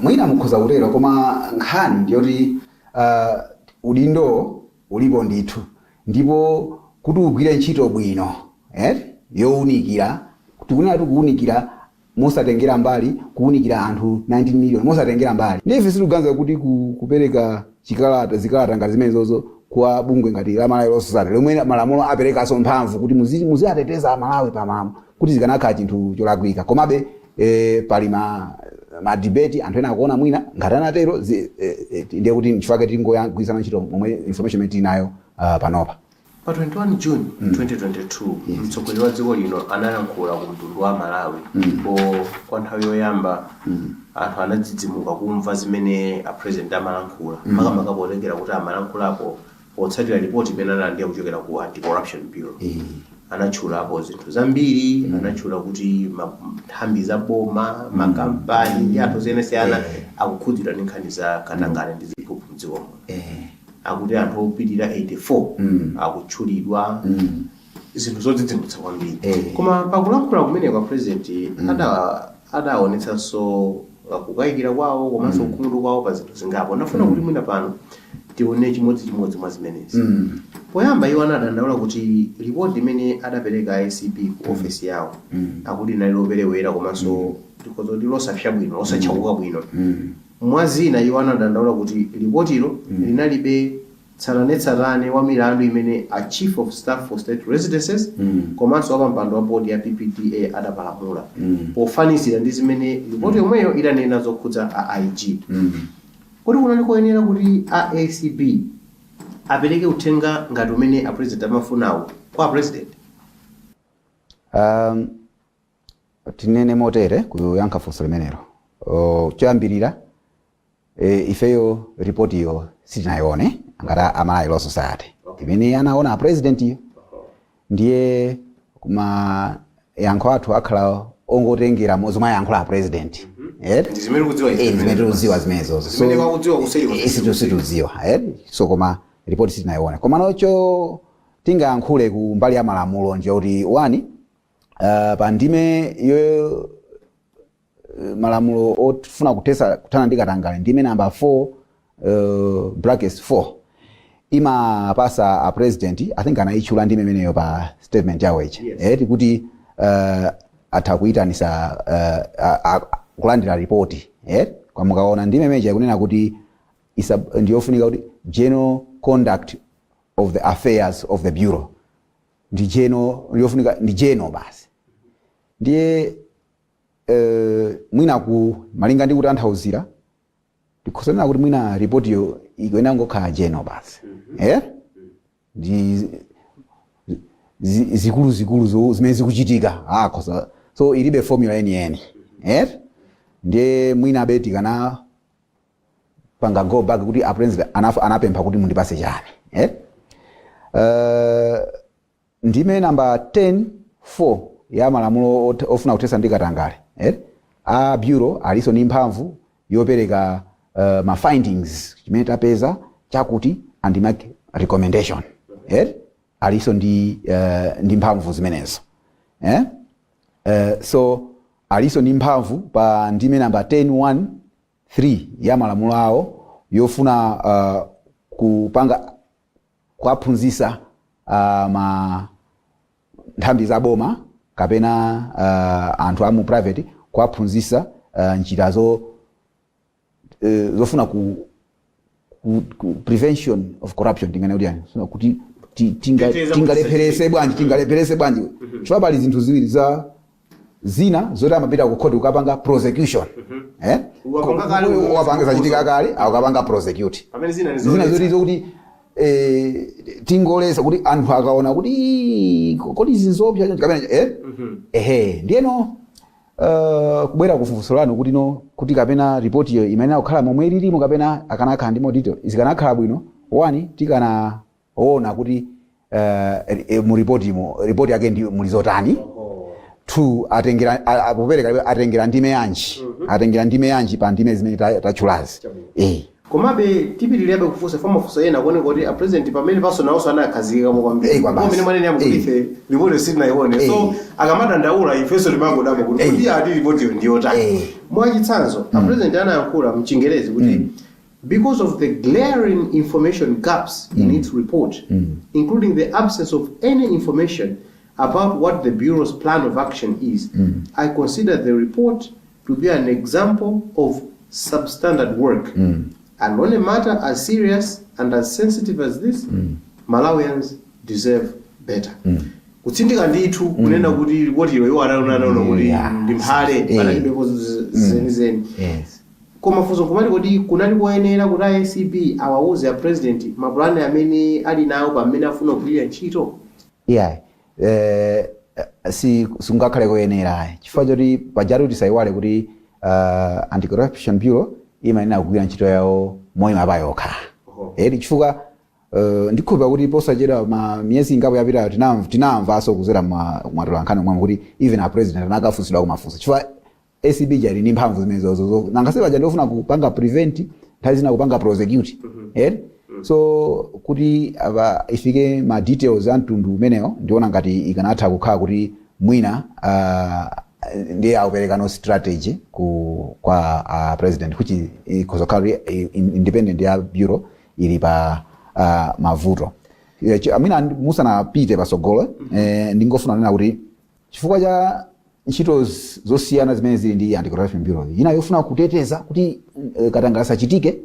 Mwina mukhoza kutero, koma nkhani ndiyoti udindo ulipo ndithu, ndipo kuti ugwire ntchito bwino, eh, yowunikira, tikunena tikuwunikira mosatengera mbali, kuwunikira anthu 19 million mosatengera mbali. Ndiye ife sitikuganiza kuti kupereka chikalata, zikalata ngati zimenezozo kwa bungwe ngati la Malawi Law Society lomwe malamulo aperekanso mphamvu kuti muziateteza Amalawi pa malamulo, kuti zikanakhala chinthu cholakwika. Komabe pali ma debate, anthu ena akuona mwina ngati anatero ndiye kuti nchifukwa tingoyagwirizana ntchito momwe information imene tili nayo panopa. Pa 21 June 2022 mtsogoleri wa dziko lino analankhula ku mtundu wa Malawi, ndipo kwa nthawi yoyamba anthu anadzidzimuka kumva zimene a president amalankhula, makamaka potengera kuti amalankhulapo potsatira ripoti imene analandira kuchokera ku Anti-Corruption Bureau. Anatchulapo zinthu zambiri, anatchula kuti nthambi za boma, makampani ndi anthu osiyanasiyana akukhudzidwa ndi nkhani za katangale ndi ziphuphu mdziko muno. Akuti anthu opitirira 84 akutchulidwa, zinthu zodzidzimutsa kwambiri. Koma pakulankhula kumene kwa president adaonetsanso kukayikira kwawo komanso kukhumudwa kwawo pa zinthu zingapo. Ndafuna kuti mwina pano tione chimodzimodzi mwa zimenezi. Poyamba iwo anadandaula kuti ripoti imene adapereka ACB ku ofesi yawo akuti inali loperewera komanso tikhoza kuti losapsa bwino, losatchakuka bwino. Mwa zina iwo anadandaula kuti ripotilo linalibe tsatanetsatane wa milandu imene a chief of staff for state residences komanso wapampando wa bodi ya PPDA adapalamula, pofanizira ndi zimene ripoti yomweyo idanena zokhudza a IG. Kodi kunali koyenera kuti a ACB apereke uthenga ngati umene a president amafunawo kwa a president? Tinene motere kuyankha funso limenelo. Choyambirira, ifeyo ripotiyo sitinayione ngati a Malawi Law Society. Imene anaona a president iyo, ndiye kuma yankho athu akhala ongotengera zomwe ayankhula a president. Eh? Ndi zimene tikudziwa ife. Eh, zimene tikudziwa zimenezozo. Zimene kwakudziwa kuseri kwa. Situdziwa, eh? So koma ripoti sitinayione. Koma nocho tingayankhule ku mbali ya malamulo nje kuti one, pa ndime yo malamulo ofuna kuthetsa, kuthana ndi katangale, ndime namba 4 brackets 4 imapasa a president, I think anayitchula ndime imeneyo pa statement yawo ija. Yes. Eh, kuti atha kuyitanisa kulandira ripoti, eh? Kwa mukaona ndime imeneyi ikunena kuti ndiyofunika kuti general conduct of the affairs of the bureau, ndi general, ndiyofunika ndi general basi. Ndiye mwina ku malinga ndi kutanthauzira ndikhosanena kuti mwina ripotiyo ikuyenera ngokhala general basi, eh? Ndi zikulu zikulu zimene zikuchitika, ah, khosa so ilibe formula yeniyeni, eh? Ndiye mwina abe tikana panga go back kuti a president anapempha kuti mundipase chani, eh? Ndime namba 10 4 ya malamulo ofuna kuthetsa ndi katangale, eh? A bureau aliso ndi mphamvu yopereka ma findings, chimene tapeza chakuti, and make recommendation, eh? Aliso ndi mphamvu zimenezo, eh? So aliso ndi mphamvu pa ndime namba 10 1 3 ya malamulo awo yofuna kupanga kuwaphunzitsa ma nthambi za boma kapena anthu amu private, kuwaphunzitsa njira zofuna ku prevention of corruption, tingane kuti yani. So, kuti Teteza. Tingalepherese bwanji, chifukwa pali zinthu ziwiri za zina zoti amapita ku court kukapanga prosecution, eh? Wapanga kale. Wapanga, zachitika kale, akukapanga prosecute. Pamene zina ni zina zoletsa. zoti zokuti tingolesa kuti anthu akaona kuti "Ii, kodi izi nzopsa chonchi," kapena eh? Ehe, ndiyeno kubwera kufunso lanu kuti no, kuti kapena ripoti iyo imayenera kukhala momwe ililimo kapena akanakhala ndi more detail, zikanakhala bwino one tikanaona kuti mu ripotimo, ripoti yake ndi muli zotani. Two, atengera popereka atengera ndime yanji, atengera ndime yanji pa ndime zimene tatchulazi, eh. Komabe tipitirirabe kufunsa fo mafunso ena kuoneka kuti a president pamene paso nawonso anakhazikikamo kwambiri. Eh, kwa basi. Kumene mwanene kuti ife ripoti sitinayione, so akamadandaula ifenso timangodabwa kuti kuti ati ripotiyo ndiyotani. Mwachitsanzo, a president anayankhula mchingerezi kuti because of the glaring information gaps in its report, including the absence of any information about what the bureau's plan of action is, I consider the report to be an example of substandard work. And on a matter as serious and as sensitive as this, Malawians deserve better." Kutsindika ndithu kunena kuti ripotilo iwo anaona kuti ndi mphale, panalibepo zenizeni. Koma funso nkumati, kuti kunali koyenera kuti ACB awauze a president mapulani amene ali nawo pamene afuna kugwirira ntchito? Yeah, si sungakhale koyenera ayi, chifukwa choti pajatu tisayiwale kuti Anti-Corruption Bureau imayenera kugwira ntchito yawo moyima pa yokha. Eri, chifukwa ndikhulupira kuti posachedwa, ma miyezi ingapo yapitayo, tinamvanso kuzera mwatolankhani omwe kuti even a president anakafunsidwa kumafunso, chifukwa ACB jali ndi mphamvu zimenezozo. Nanga paja ndofuna kupanga prevent, nthawi zina kupanga prosecute, eh? So kuti apa ifike ma details a mtundu umenewo, ndiona ngati ikanatha kukhala kuti mwina ndiye akupereka no strategy kwa president, which ikhoza kukhala kuti independent ya bureau ili pa mavuto. Amina musanapite pasogolo, ndingofuna kunena kuti chifukwa cha ntchito zosiyana zimene zili ndi Anti-Corruption Bureau, ina yofuna kuteteza kuti katangale asachitike,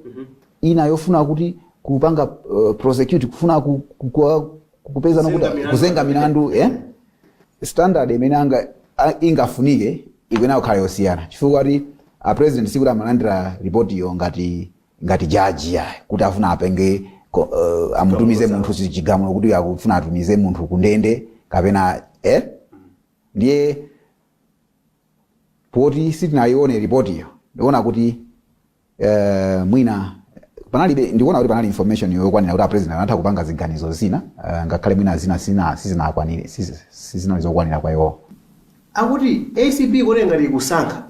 ina yofuna kuti kupanga prosecute, kufuna kupeza Kuzenga milandu. Kuzenga milandu, eh? Standard imene ingafunike ikuyenera kukhala yosiyana, chifukwa kuti a president sikuti amalandira ripoti iyo ngati jaji yayi, kuti afuna apenge amutumize munthu chigamulo kuti akufuna atumize munthu kundende kapena, eh? Ndiye poti sitinayione ripotiyo, ndikuona kuti mwina panalibe, ndikuona kuti panali information yokwanira kuti a president anatha kupanga ziganizo zina, ngakhale mwina zina sizinakwanire, sizinali zokwanira kwa iwo. Akuti ACB kuoneka ngati ikusankha,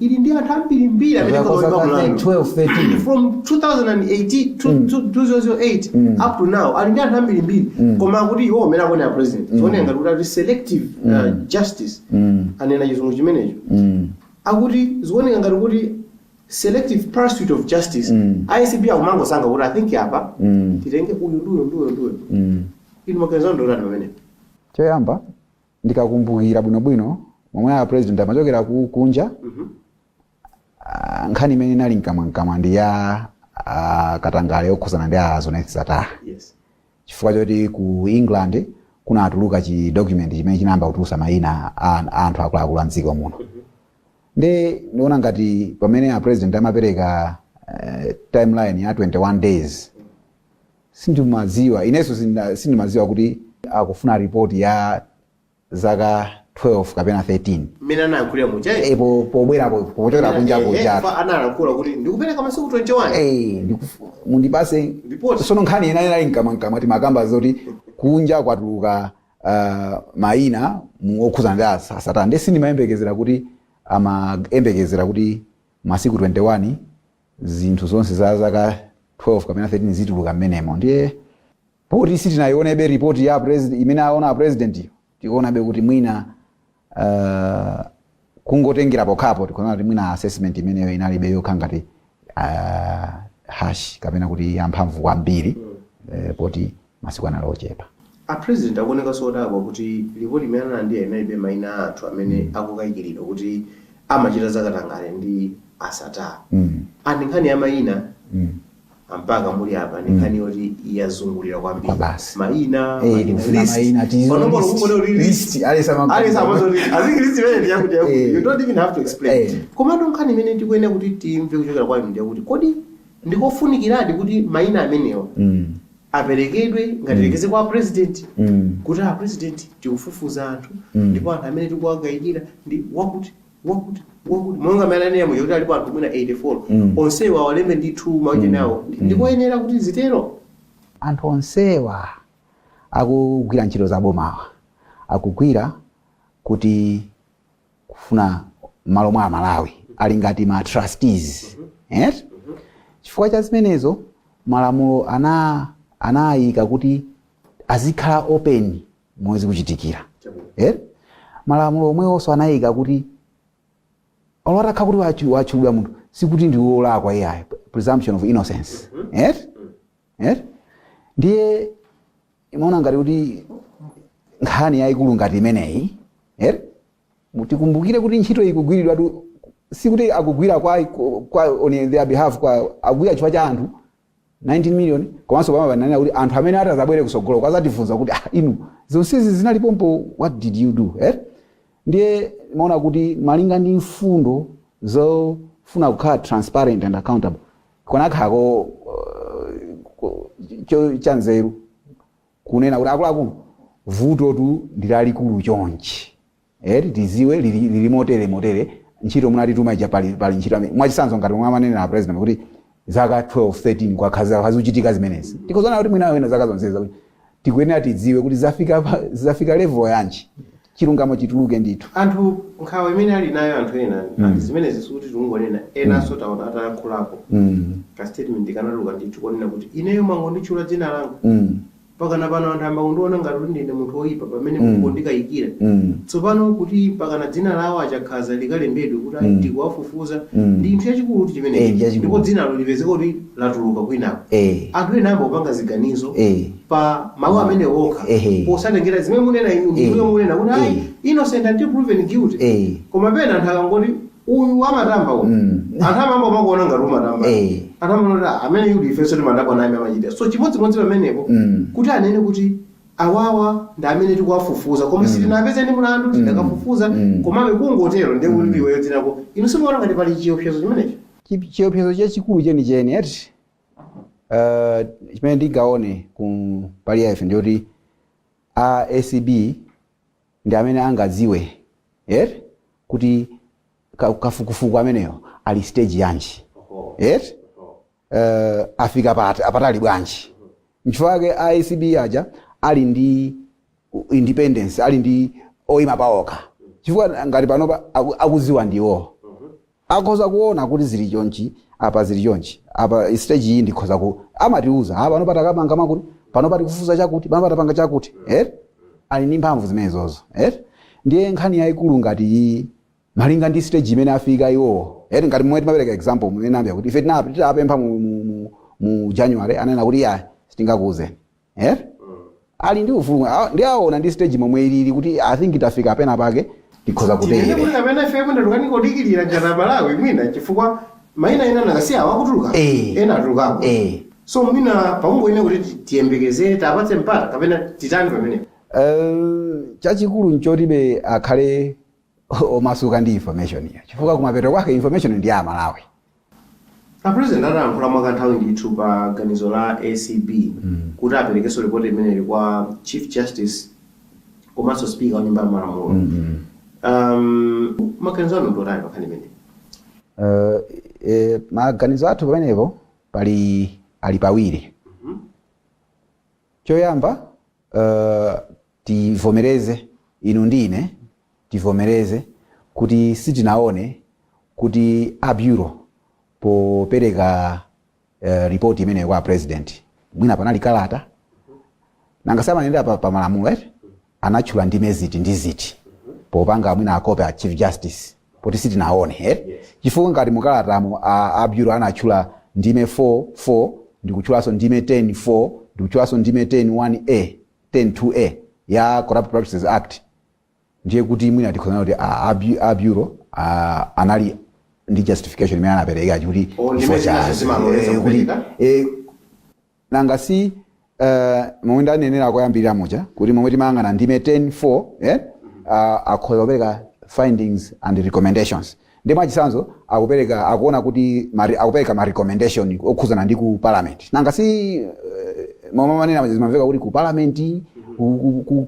ili ndi anthu ambirimbiri amene Zaka akhoza kuimba mlandu. 12, 13. From 2008 to 2008 up to now ali ndi anthu ambirimbiri, koma akuti iwo amene akuonera president, zioneka ngati kuti ati selective justice, anena chizungu chimenecho. Akuti zioneka ngati kuti selective pursuit of justice, ACB akumangosankha kuti, "I think apa titenge uyu ndi uyu ndi uyu ndi uyu." Inu maganizo ndotani pamenepo? Choyamba, ndikakumbukira bwinobwino momwe a president amachokera kunja, nkhani imene inali mkamwamkamwa ndi ya katangale yokhuzana ndi a Zuneth Sattar, chifukwa choti ku England kunatuluka chi document chimene chinayamba kutulusa mayina a anthu akuluakulu a mdziko muno. Ndi ndiona ngati pamene a president amapereka timeline ya 21 days, sindimadziwa inenso, sindimadziwa kuti akufuna report ya zaka 12 kapena 13. Mmene anayankhulira muja. Pobwera pochokera kunja kuja. Analankhula kuti ndikupereka masiku 21. Mundipase Report. Sono nkhani ina inali mkamwamkamwa, timakamba zoti kunja kwatuluka mayina mu okhuzana ndi a Sattar, ndi sindimayembekezera kuti amayembekezera kuti masiku 21 zinthu zonse za zaka 12 kapena 13 zituluka mmenemo. Ndiye poti sitinayionebe ripoti ya president imene aona a president iyo, tikuonabe kuti mwina kungotengera pokhapo, tikuona kuti mwina assessment imeneyo inalibe yokha ngati harsh kapena kuti yamphamvu kwambiri, poti masiku anali ochepa. A president akuoneka sodabwa kuti ripoti imene analandira inalibe mayina a anthu amene akukayikiridwa kuti amachita zakatangale ndi a Sattar. Andi nkhani ya mayina, ampaka muli apa, ndi nkhani yoti yazungulira kwambiri. Kwa basi. Mayina, Eh, mayina, tikufuna list. mayina, Panopo list. ukuona kuti List, alesa alesa amazoti I think list imene ndi yakuti yakuti. You don't even have to explain. Komano nkhani imene tikuyenera kuti timve kuchokera kwa inu ndiyakuti, kodi ndikofunikiradi kuti mayina amenewa aperekedwe ngati kwa president, kuti, "A president, tikufufuza anthu, ndipo anthu amene tikuwagayikira ndi wakuti, wakuti, wakuti," monga amene anena muja kuti alipo anthu mwina 84, onsewa awalembe ndithu maucheni awo? Ndikoyenera kuti zitero? Anthu onsewa akugwira ntchito za bomawa akugwira kuti kufuna malo mwa Amalawi, ali ngati ma trustees, yes? Chifukwa cha zimenezo malamulo anayika kuti azikhala open momwe zikuchitikira. Eh? Malamulo omwewonso anayika kuti olo atakhala kuti watchulidwa munthu, sikuti ndi wolakwa iyayi, presumption of innocence. Eh? Eh? Ndiye imaona ngati kuti nkhani yayikulu ngati imeneyi, eh? Tikumbukire kuti ntchito ikugwiridwa tu, sikuti akugwira kwa on their behalf, kwa akugwira chifukwa cha anthu 19 million, komanso pamwe pananena kuti anthu amene atazabwere kusogolo kwazatifunsa kuti, "Ah, inu zonsezi zinalipompo, what did you do?" Eh? Ndiye maona kuti malinga ndi mfundo zofuna kukhala transparent and accountable, kunakhako chanzeru kunena kuti, "Akuluakulu, vuto tu ndi lalikulu chonchi, eti tiziwe lili motere motere, ntchito munatituma ija pali ntchito Mwachitsanzo, ngati momwe amanenera president kuti zaka 12, 13 kwakhazi kuchitika zimenezi, tikuzoona kuti mwina wena zaka zonsezi zakuti tikuyenera tidziwe kuti zafika level yanji, chilungamo chituluke ndithu. Anthu nkhawa imene ali nayo anthu ena, mm. Zimenezi sikuti tikungonena, enanso taona atayankhulapo, ka statement kanatuluka ndithu konena kuti, "Ineyo mwangonditchula dzina langa, pakana pano anthu amba kundiona ngati kuti ndine munthu woyipa pamene mukungondikayikira." Tsopano kuti pakana dzina lawo achakhaza likalembedwe kuti ayi, tikuwafufuza, ndi inthu yachikulu kuti Eh, chimenechi, ndi yachikulu. ndipo dzinalo lipezeka kuti latuluka kwinako, anthu ena amba kupanga ziganizo pa mawu amene okha, posatengera zimene munena inu. Ndimene munena kuti ayi, innocent until proven guilty. Koma pena anthu akangoti uyu amatamba uyu, anthu amamba umakuona ngati umatamba. Anthu amanoti, "Ah, amene yuli ifenso timadabwa naye amachita." So chimodzimodzi pamenepo, kuti anene kuti awawa ndi amene tikuwafufuza, koma sitinapeze ndi mlandu, tidakafufuza, komabe kungotero ndiye kuti iweyo dzinako, inu simuona ngati pali chiopsezo chimenecho? Chiopsezo chachikulu chenicheni eti chimene ndingaone ku pali ya ife ndiyoti a ACB ndi amene angadziwe eti kuti kafukufuku ameneyo ali stage yanji, eti afika patali bwanji. Nchifukwa chake a ACB aja ali ndi independence, ali ndi oyima paokha, chifukwa Chifukwa ngati panopa akuziwa ndiwo, akhoza kuona kuti zili chonchi apa, zili chonchi apa, stage iyi ndikhoza ku amatiuza, "Ah, pano patakapanga makuti, pano patikufufuza chakuti, pano patapanga chakuti," eh? Ali ndi mphamvu zimenezozo, eh? Ndiye nkhani yayikulu ngati iyi, malinga ndi stage imene afika iwowo, eh? Ngati momwe timapereka example mumene ambia kuti ife tinapempha mu January, anena kuti, "Ya, sitingakuuzeni," eh? Ali ndi ufulu. Ndi aona ndi stage momwe ilili kuti I think tafika pena pake, tikhoza Tinene kutere. Kuti kapena ife mwina tukaningodikirira ngati Amalawi, mwina chifukwa mayina ena nakasiya awakutuluka, ena atulukako. So mwina pakungoine kuti tiyembekezere, tapatse mpata, kapena titani pamenepo? Chachikulu nchotibe akhale omasuka ndi information iyo, chifukwa kumapeto kwake information ndi ya Amalawi. A President adayankhula mwakanthawi ndithu pa ganizo la ACB kuti aperekenso ripoti imeneli kwa Chief Justice komanso Speaker wa Nyumba ya Malamulo. Maganizo anu ndotani pa nkhani imeneyi? Maganizo athu pamenepo pali ali pawiri. Choyamba, tivomereze, inu ndi ine tivomereze kuti sitinaone kuti a Bureau popereka ripoti imeneyo kwa President, mwina panali kalata, nanga samanendera pa malamulo, eti, anatchula ndime ziti ndi ziti popanga mwina akope a Chief Justice, poti sitinaone, eh? Chifukwa ngati mukalatamo a Bureau anatchula ndime 4 4, ndikutchulanso ndime 10 4, ndikutchulanso ndime 10 1A, 10 2A ya Corrupt Practices Act, ndiye kuti mwina tikhozana kuti a Bureau anali ndi justification imene anapereka kuti Oh, ndime chifukwa zinazo zimaloleza kuti kupereka? Nanga si momwe ndanenera koyambirira muja kuti momwe timayang'ana ndime 10 4, eh? Akhoza kupereka findings and recommendations. Ndi mwachitsanzo akupereka, akuona kuti akupereka ma recommendation okhuzana ndi ku Parliament. Nanga si momwe manena zimamveka kuti ku Parliament,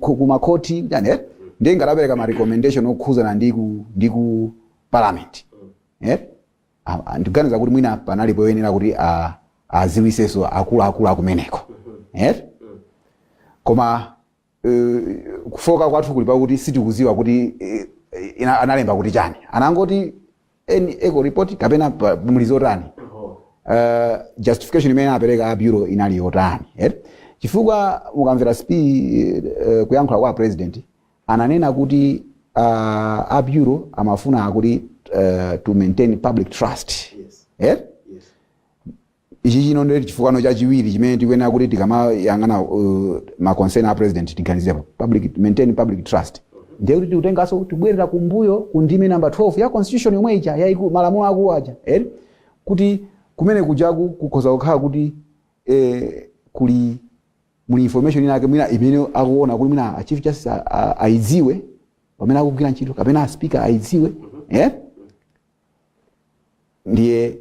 ku makhoti yani, eh? Ndiye ngati apereka ma recommendation okhuzana ndi ku Parliament, eh? Ndikuganiza kuti mwina panali poyenera kuti aziwisenso akuluakulu akumeneko, eh? Koma kufoka kwathu kuli pakuti sitikuziwa kuti analemba kuti chani. Anangoti eni eco report kapena muli zotani, justification imene anapereka a Bureau inali yotani, eh? Chifukwa mukamvera kuyankhula kwa President, ananena kuti a Bureau amafuna kuti to maintain public trust, eh? Ichi chino ndi chifukwa chachiwiri chimene tikuyenera kuti tikamayang'ana ma concern a President tiganizepo maintain public trust. Ndiye kuti tikutenganso, tibwerera kumbuyo ku ndime number 12 ya Constitution yomwe ija yaiku malamulo akulu aja, eh? Kuti kumene kujaku kukhoza kukhala kuti kuli muli information inake mwina imene akuona kuti mwina a Chief Justice aidziwe pamene akugwira ntchito, kapena a Speaker aidziwe, eh? Ndiye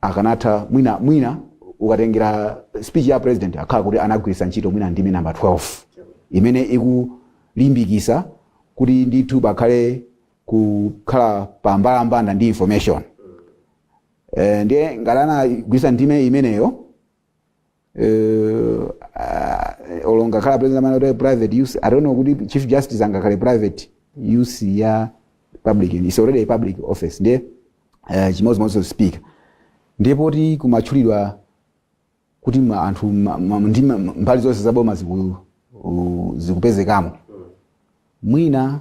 akanatha mwina ukatengera speech ya President, akhala kuti anagwiritsa ntchito mwina ndime number 12 imene ikulimbikisa kuti ndithu pakhale kukhala pambalambanda ndi information. Ndiye ngati anagwiritsa ndime imeneyo, olo ngakhala President amene kuti private use, I don't know kuti Chief Justice angakhale private use ya public. It's already a public office. Ndiye chimodzimodzi Speaker. Ndipo kuti kumatchulidwa kuti anthu ndi mbali zonse za boma zikupezekamo, mwina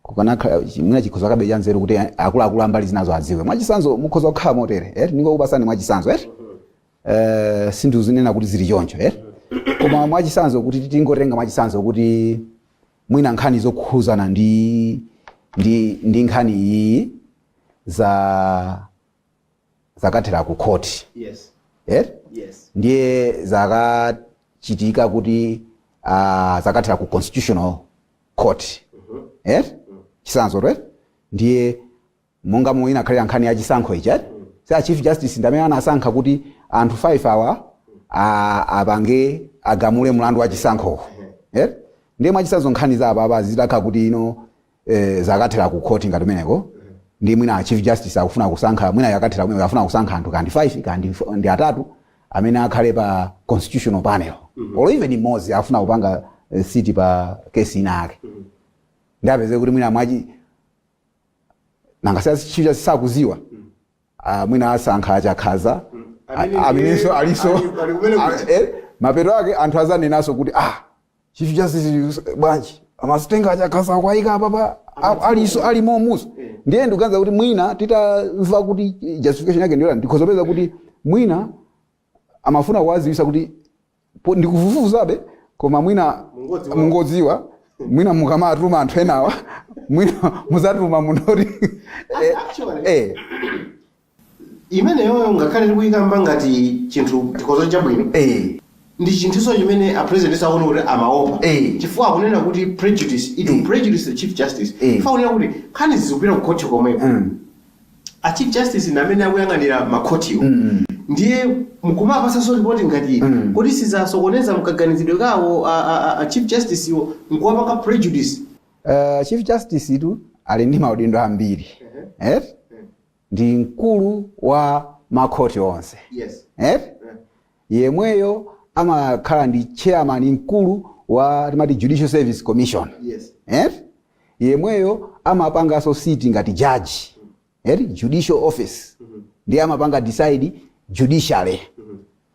kukanakhala mwina chikhoza kabe cha nzeru kuti akuluakulu ambali zinazo adziwe. Mwachitsanzo, mukhoza kukhala motere, eh? Ndingokupasani mwachitsanzo, eh? Sindizinena kuti zili choncho, eh? Koma mwachitsanzo, kuti tingotenga mwachitsanzo kuti mwina nkhani zokhuzana ndi nkhani iyi za zakathera ku khoti, eh? Ndiye zakachitika kuti zakathera ku Constitutional Court, eh? Chitsanzo, right? Ndiye monga momwe inakhalira nkhani ya chisankho ichi, eh? Sa Chief Justice ndamene anasankha kuti anthu 5 awa apange, agamule mlandu wa chisankho, eh? Ndiye mwachitsanzo nkhani za apapa zitakhala kuti ino zakathera ku court ngati umeneko, ndi mwina Chief Justice akufuna kusankha, mwina yakathera kumene, akufuna kusankha anthu kandi 5 kandi ndi atatu amene akhale pa constitutional panel, or even mmodzi, akufuna kupanga sit pa kesi ina ake, ndapeze kuti mwina mwachi nanga chief sakuziwa, mwina asankha achakhaza. Amene amenenso aliso ali kumene kuja. Mapeto ake anthu azanenaso kuti, "Ah, Chief Justice bwanji amasitenga achakhaza kwayika apapa aliso alimo muso?" Ndiye ndikuganiza kuti mwina titamva kuti justification yake ndiyona, ndikhozopeza kuti mwina amafuna kuwaziwisa kuti ndikufufuzabe, koma mwina Mungodziwa. Mungodziwa, mwina mukamatuma anthu enawa, mwina muzatuma munthu oti Actually, imeneyoyo ngakhale tikuyikamba ngati chinthu chikhozo chabwino, ndi chinthuso chimene a president sakuona kuti amaopa, chifukwa akunena kuti prejudice, it will prejudice the Chief Justice, chifukwa akunena kuti nkhani zikupita ku khoti komweko, a Chief Justice ndi amene akuyang'anira makhotiwo, ndiye mukumapasanso ripoti ngati kuti sizasokoneza mkaganizidwe kawo a Chief Justice iwo nkuwapanga prejudice. Chief Justice itu ali ndi maudindo ambiri, eh? Ndi mkulu wa makhoti onse, eh? Yemweyo amakhala ndi chairman, mkulu wa timati Judicial Service Commission, eh? Yemweyo amapanganso sit ngati judge, eh? Judicial office, ndiye amapanga decide judicially.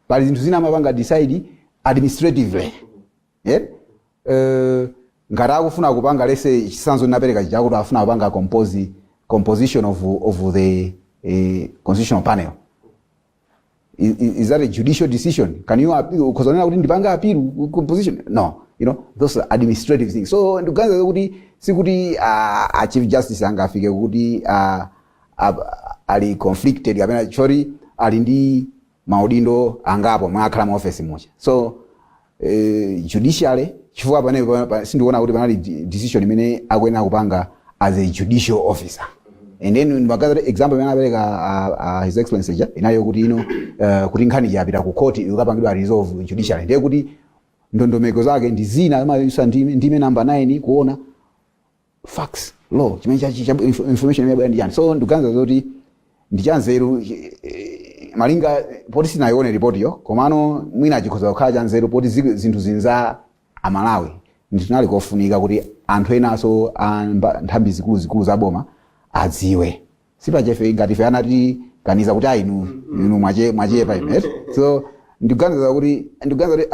Pali zinthu zina amapanga decide administratively, eh? Ngati akufuna kupanga lese chisanzo ndinapereka chakuti afuna kupanga composition of the constitutional panel, is that a judicial decision? Can you appeal? Ukuzonena kuti ndipanga appeal composition? No, those are administrative things. So ndikuganiza kuti sikuti a Chief Justice angafike kuti ali conflicted kapena choti ali ndi maudindo angapo mwakhala mu office mucha. So judicially, chifukwa pane sindikuona kuti panali decision imene akuyenera kupanga as a judicial officer. And then ndimagaza example imene apereka His Excellency ja inayo kuti ino kuti nkhani yapita ku court, ikapangidwa resolve judicially, ndiye kuti ndondomeko zake ndi zina amayusa ndime namba 9 kuona facts, law, chimene cha information imene yabwera ndi chani. So ndikuganiza zoti ndi chanzeru, malinga poti sinayione ripotiyo, komano mwina chikhoza kukhala chanzeru poti zinthu zinza Amalawi, nditinali kofunika kuti anthu enanso a nthambi zikuluzikulu za boma adziwe. Sipachefe ngati ife anati kaniza kuti ayi, inu mwachepa inu, eti? So ndikuganiza kuti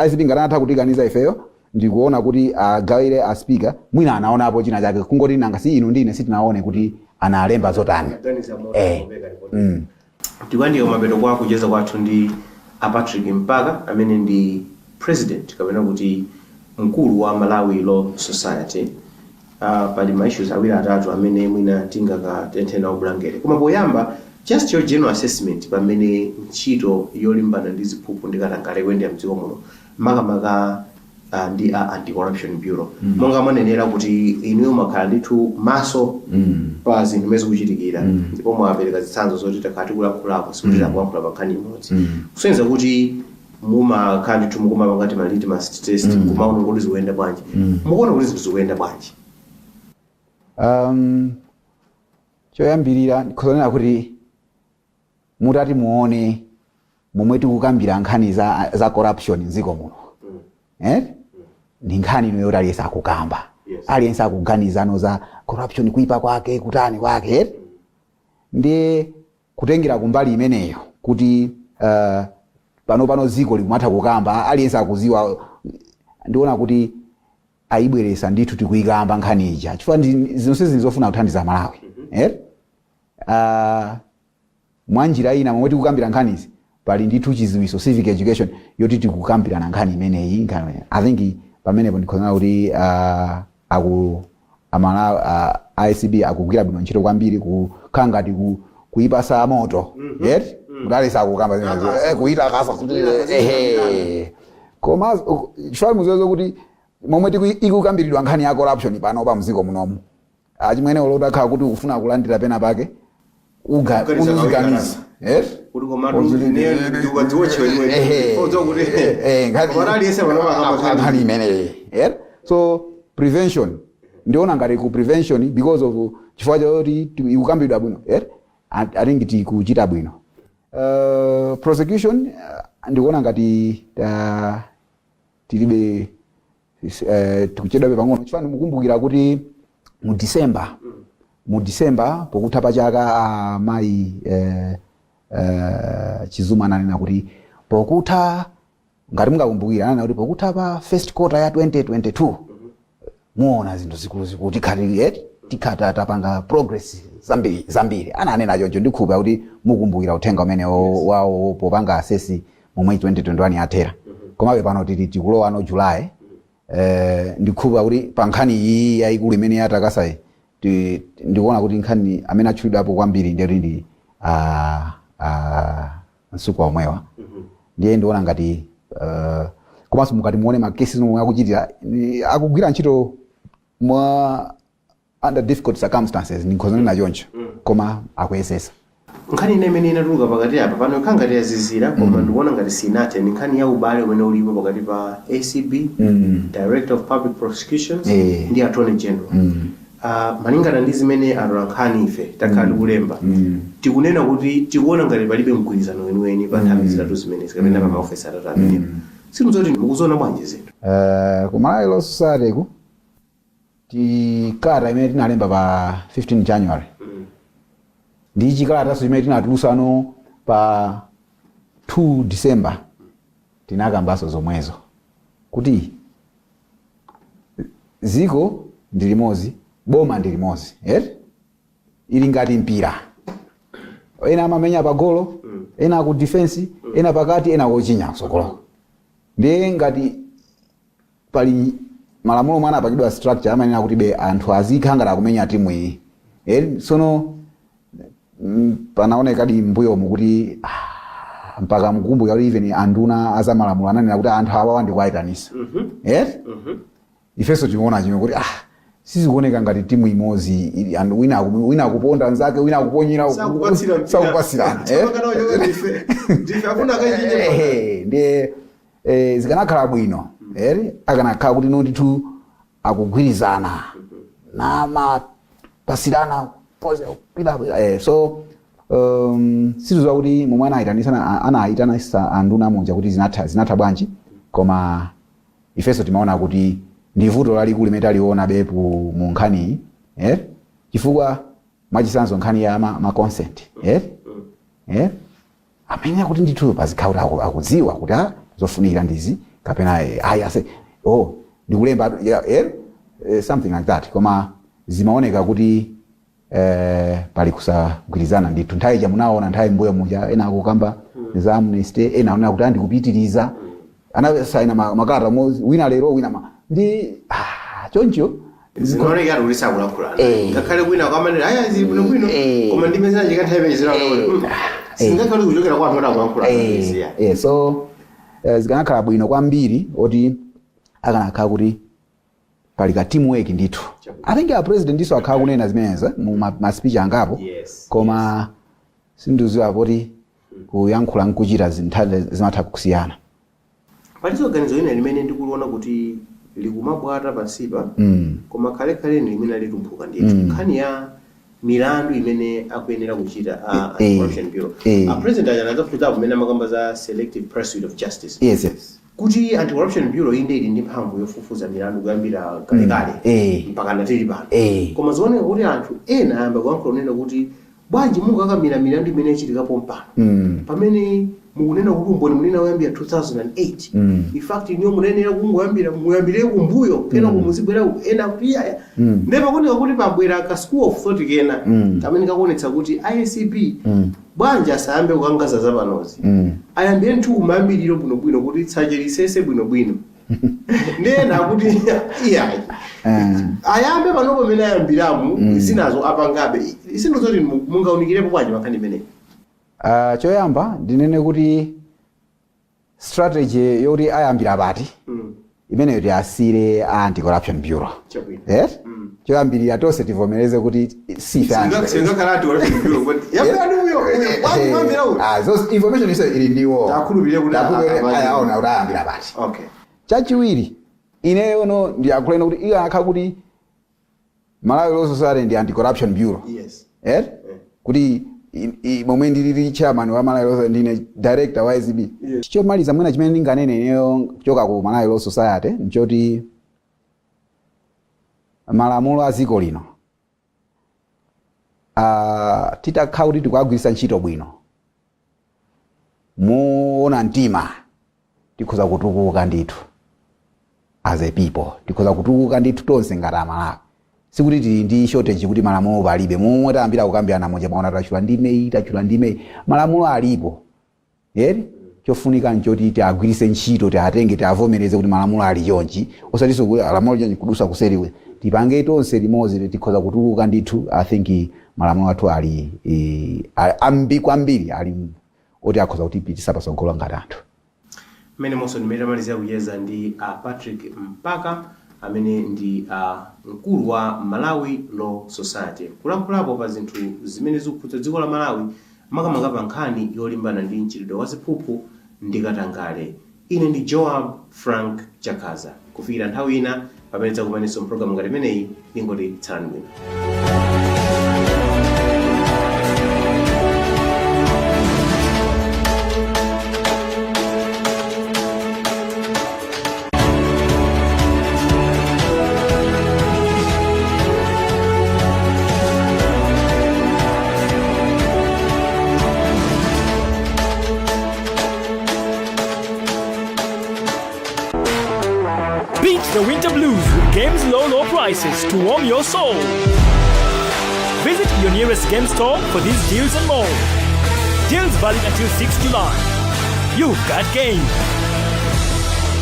ICP ngati anatha kutikaniza ifeyo, ndikuona kuti agawire a speaker, mwina anaonapo china chake, kungoti nanga si inu ndine sitinaone kuti analemba zotani. Tikuyandika mapeto kwa kucheza kwathu ndi a Patrick Mpaka, amene ndi president kapena kuti mkulu wa Malawi Law Society. Pali ma issues awiri atatu amene mwina tingakatenthe nawo bulangete, koma poyamba, just your general assessment pamene ntchito yolimbana ndi ziphuphu ndi katangale ikuyendera mdziko muno, makamaka ndi a Anti-Corruption Bureau, monga mwanenera kuti inuyo mwakhala ndithu maso pa zinthu zimene zikuchitikira, ndipo mwapereka zitsanzo zoti takhala tikulankhulapo, sikuti takulankhula pa nkhani imodzi, kusonyeza kuti mumakhala ndithu mukumapanga ti ma litmus test kumaona kuti zikuyenda bwanji. Mukuona kuti zinthu zikuyenda bwanji? Choyambirira ndikhozanena kuti mutati muone momwe tikukambira nkhani za corruption mdziko muno, eh? Ndi nkhani ino yoti aliyense akukamba, aliyense akuganizano za corruption, kuipa kwake, kutani kwake, eh? Ndi kutengera kumbali imeneyo kuti pano pano dziko likumatha kukamba, aliyense akuziwa, ndiona kuti ayibweresa ndithu, tikuyikamba nkhani ija chifukwa zonse zinthu zofuna kuthandiza Malawi, eh? Mwanjira ina momwe tikukambira nkhanizi, pali ndithu chiziwiso, civic education, yoti tikukambirana nkhani imeneyi, nkhani imeneyi. I think pamenepo ndikhozana kuti aku amala ICB akugwira bwino ntchito kwambiri, kukhala ngati kuyipasa moto yet kuti alesa akukamba zimenezo, kuyita kasa kuti ehe. Koma chifukwa muziwezo kuti momwe ikukambiridwa nkhani ya corruption pano pa mdziko munomu, achimwene, ulotakhala kuti ukufuna kulandira pena pake, Kuganiza uziganiza, yes. Kuti komatu ine ndikukadziwotchewe. Nkhani- Komatu aliyense pano akamba nkhani imeneyi, yeah? So prevention, ndiona ngati ku prevention, because of chifukwa choti ikukambidwa bwino, yeah? I think tikuchita bwino. Prosecution, ndikuona ngati tilibe Tikuchedwabe pang'ono chifukwa mukumbukira kuti mu December pokutha pa chaka, mayi Chizuma ananena kuti pokutha, ngati mungakumbukira, ananena kuti pokutha pa first quarter ya 2022 muona zinthu zikuluzikulu, tikhati tikhata tapanga progress zambiri zambiri. Ananena choncho. Ndikhulupira kuti mukumbukira uthenga umene wawo popanga assess momwe 2021 yathera. Komabe pano tili tikulowa no July. Ndikhulupira kuti pa nkhani iyi yayikulu imene yatakasayi, ndikuona kuti nkhani amene atchulidwapo kwambiri ndiye kuti ndi Msukwa omwewa. Ndiye ndikuona ngati komanso mukati muone ma cases omwe akuchitira, akugwira ntchito mwa under difficult circumstances, ndikhoza nena choncho, koma akuyesesa. Nkhani ina imene inatuluka pakati apa pano ikhala ngati yazizira, koma ndikuona ngati sinathe, ndi nkhani ya ubale umene ulipo pakati pa ACB, Director of Public Prosecutions ndi Attorney General. Malingana ndi zimene atolankhani ife takhala tikulemba, tikunena kuti tikuona ngati palibe mgwirizano weniweni pa nthambi zitatu zimenezi kapena pa maofesi atatu amenewo. Sinzoti mukuziona bwanji zinthu? Ku Malawi Law Society ku chikalata imene tinalemba pa 15 January ndi chikalatanso chimene tinatulutsano pa 2 December, tinakambanso zomwezo kuti ziko ndi limodzi, boma ndi limodzi, eh? Ili ngati mpira, ena amamenya pagolo, ena ku defense, ena pakati, ena kochinya kusokolo. Ndiye ngati pali malamulo mwana apangidwa structure, amanena kuti be anthu azikhala ngati akumenya timu iyi, eh, sono panaonekadi mbuyomu kuti mpaka mkumbukira kuti even anduna azamalamulo ananena kuti anthu awawa ndikuwayitanisa, eh? Ifenso tikuona chimwe kuti sizikuoneka ngati timu imodzi and wina akuponda nzake, wina akuponyera uku, Sakupatsira mpira. Sakupatsirana, eh? Ndife afuna akachinye. Ndiye zikanakhala bwino, akanakhala kuti no ndithu akugwirizana namapasirana pila, so situziwa kuti momwe anayitanisa anayitanisa anduna muja kuti zinatha bwanji, koma ifenso timaona kuti ndi vuto lalikulu limene taliona bepu mu nkhaniyi, eh? Chifukwa mwachitsanzo nkhani ya ma consent, eh? Eh? Amene kuti ndithu pazikhala kuti akudziwa kuti zofunikira ndizi kapena ayi ase, oh, ndikulemba, yeah, something like that. Koma zimaoneka kuti pali kusagwirizana ndithu. Nthawi ija munaona nthawi mbuyo muja ena akukamba za amnesty, ena aonera kuti andikupitiriza, anasaina makalata wina lero, wina ndi choncho. Zinaoneka kuti sakulankhulana, ngakhale kwina kwamanena aya zili bwinobwino, koma ndimene zinachika nthawi imene zinaona singakhale kuchokera kwa anthu anakulankhulana. So zikanakhala bwino kwambiri oti akanakhala kuti pali ka teamwork ndithu. I think a president iso akhala kunena zimenezi mu ma speech angapo, koma sindiziwa poti kuyankhula nkuchita zinthawi zimatha kusiyana. Paliso ganizo ina limene ndikuliona kuti likumabwata pansipa, koma khalekhaleni limene alitumphuka ndithu, nkhani ya milandu imene akuyenera kuchita a Anti-Corruption Bureau. A president aja anadzafuta kumene amakamba za selective pursuit of justice, kuti Anti-Corruption Bureau inde ili ndi mphamvu yofufuza milandu kuyambira kalekale mpaka natili pano, koma zioneka kuti anthu ena ayamba kuyankhula kunena kuti bwanji mukakamira milandu imene yachitikapo mpano, pamene mukunena kuti umboni munena kuyambira 2008? In fact niyo munayenera kungoyambira, muyambire kumbuyo kena kumuzibwera ena kuti iyaya. Ndipo pakuoneka kuti pabwera ka school of thought kena kamene kakuonetsa kuti ACB bwanji asayambe kukangaza zapanozi, ayambire nthu kumayambiriro bwinobwino kuti tsache lisese bwinobwino. Ndena akuti iyayi, ayambe panopo pamene ayambiramu, zinazo apangabe. Sinozoti mungaunikirepo bwanji pankhani imeneyi? Choyamba ndinene kuti strategy yoti ayambira pati, imeneyo tiyasire a Anti-Corruption Bureau. Chabwino. Eh? Choyambirira tonse tivomereze kuti sife Singakhala Anti-Corruption Bureau, but yambirani uyo uyo, bwanji mwambira uyo? So information iso ili ndiwo. Takhulupirire kuti Takhulupirire, aona kuti ayambira pati. Chachiwiri, ineyo no ndiyankhuleni kuti iye akha kuti Malawi Law Society ndi Anti-Corruption Bureau, eh? Kuti momwe ndilili chairman wa Malawi Law Society, ndine director wa ACB. Chomaliza mwina chimene ndinganene ineyo kuchoka ku Malawi Law Society nchoti Malamulo a dziko lino, titakhala kuti tikuagwiritsa ntchito bwino moona mtima, tikhoza kutukuka ndithu as a people, tikhoza kutukuka ndithu tonse ngati Amalawi. Sikuti tili ndi shortage kuti malamulo palibe. Momwe tayambira kukambirana moja, maona tachula ndimeyi, tachula ndimeyi, malamulo alipo eri. Chofunika nchoti tiagwiritse ntchito, tiatenge, tiavomereze kuti malamulo ali chonchi, osatinso kuti lamulo chonchi kudusa kuseriwe. Tipange tonse limodzi, tikhoza kutukuka ndithu. I think malamulo athu ali ambi kwambiri, ali oti akhoza kutipitisa patsogolo ngati anthu. Mmene monso ndimene tamalizira kucheza ndi a Patrick Mpaka, amene ndi mkulu wa Malawi Law Society, kulankhulapo pa zinthu zimene zikukhudza dziko la Malawi, makamaka pa nkhani yolimbana ndi mchitidwe wa ziphuphu ndi katangale. Ine ndi Joab Frank Chakaza. Kufikira nthawi ina pamene tidzakumanenso mpulogalamu ngati imeneyi, ndingoti tsalani bwino. Beat the winter blues with Game's low, low prices to warm your soul. Visit your nearest game store for these deals and more. Deals valid until 6 July. You've got game.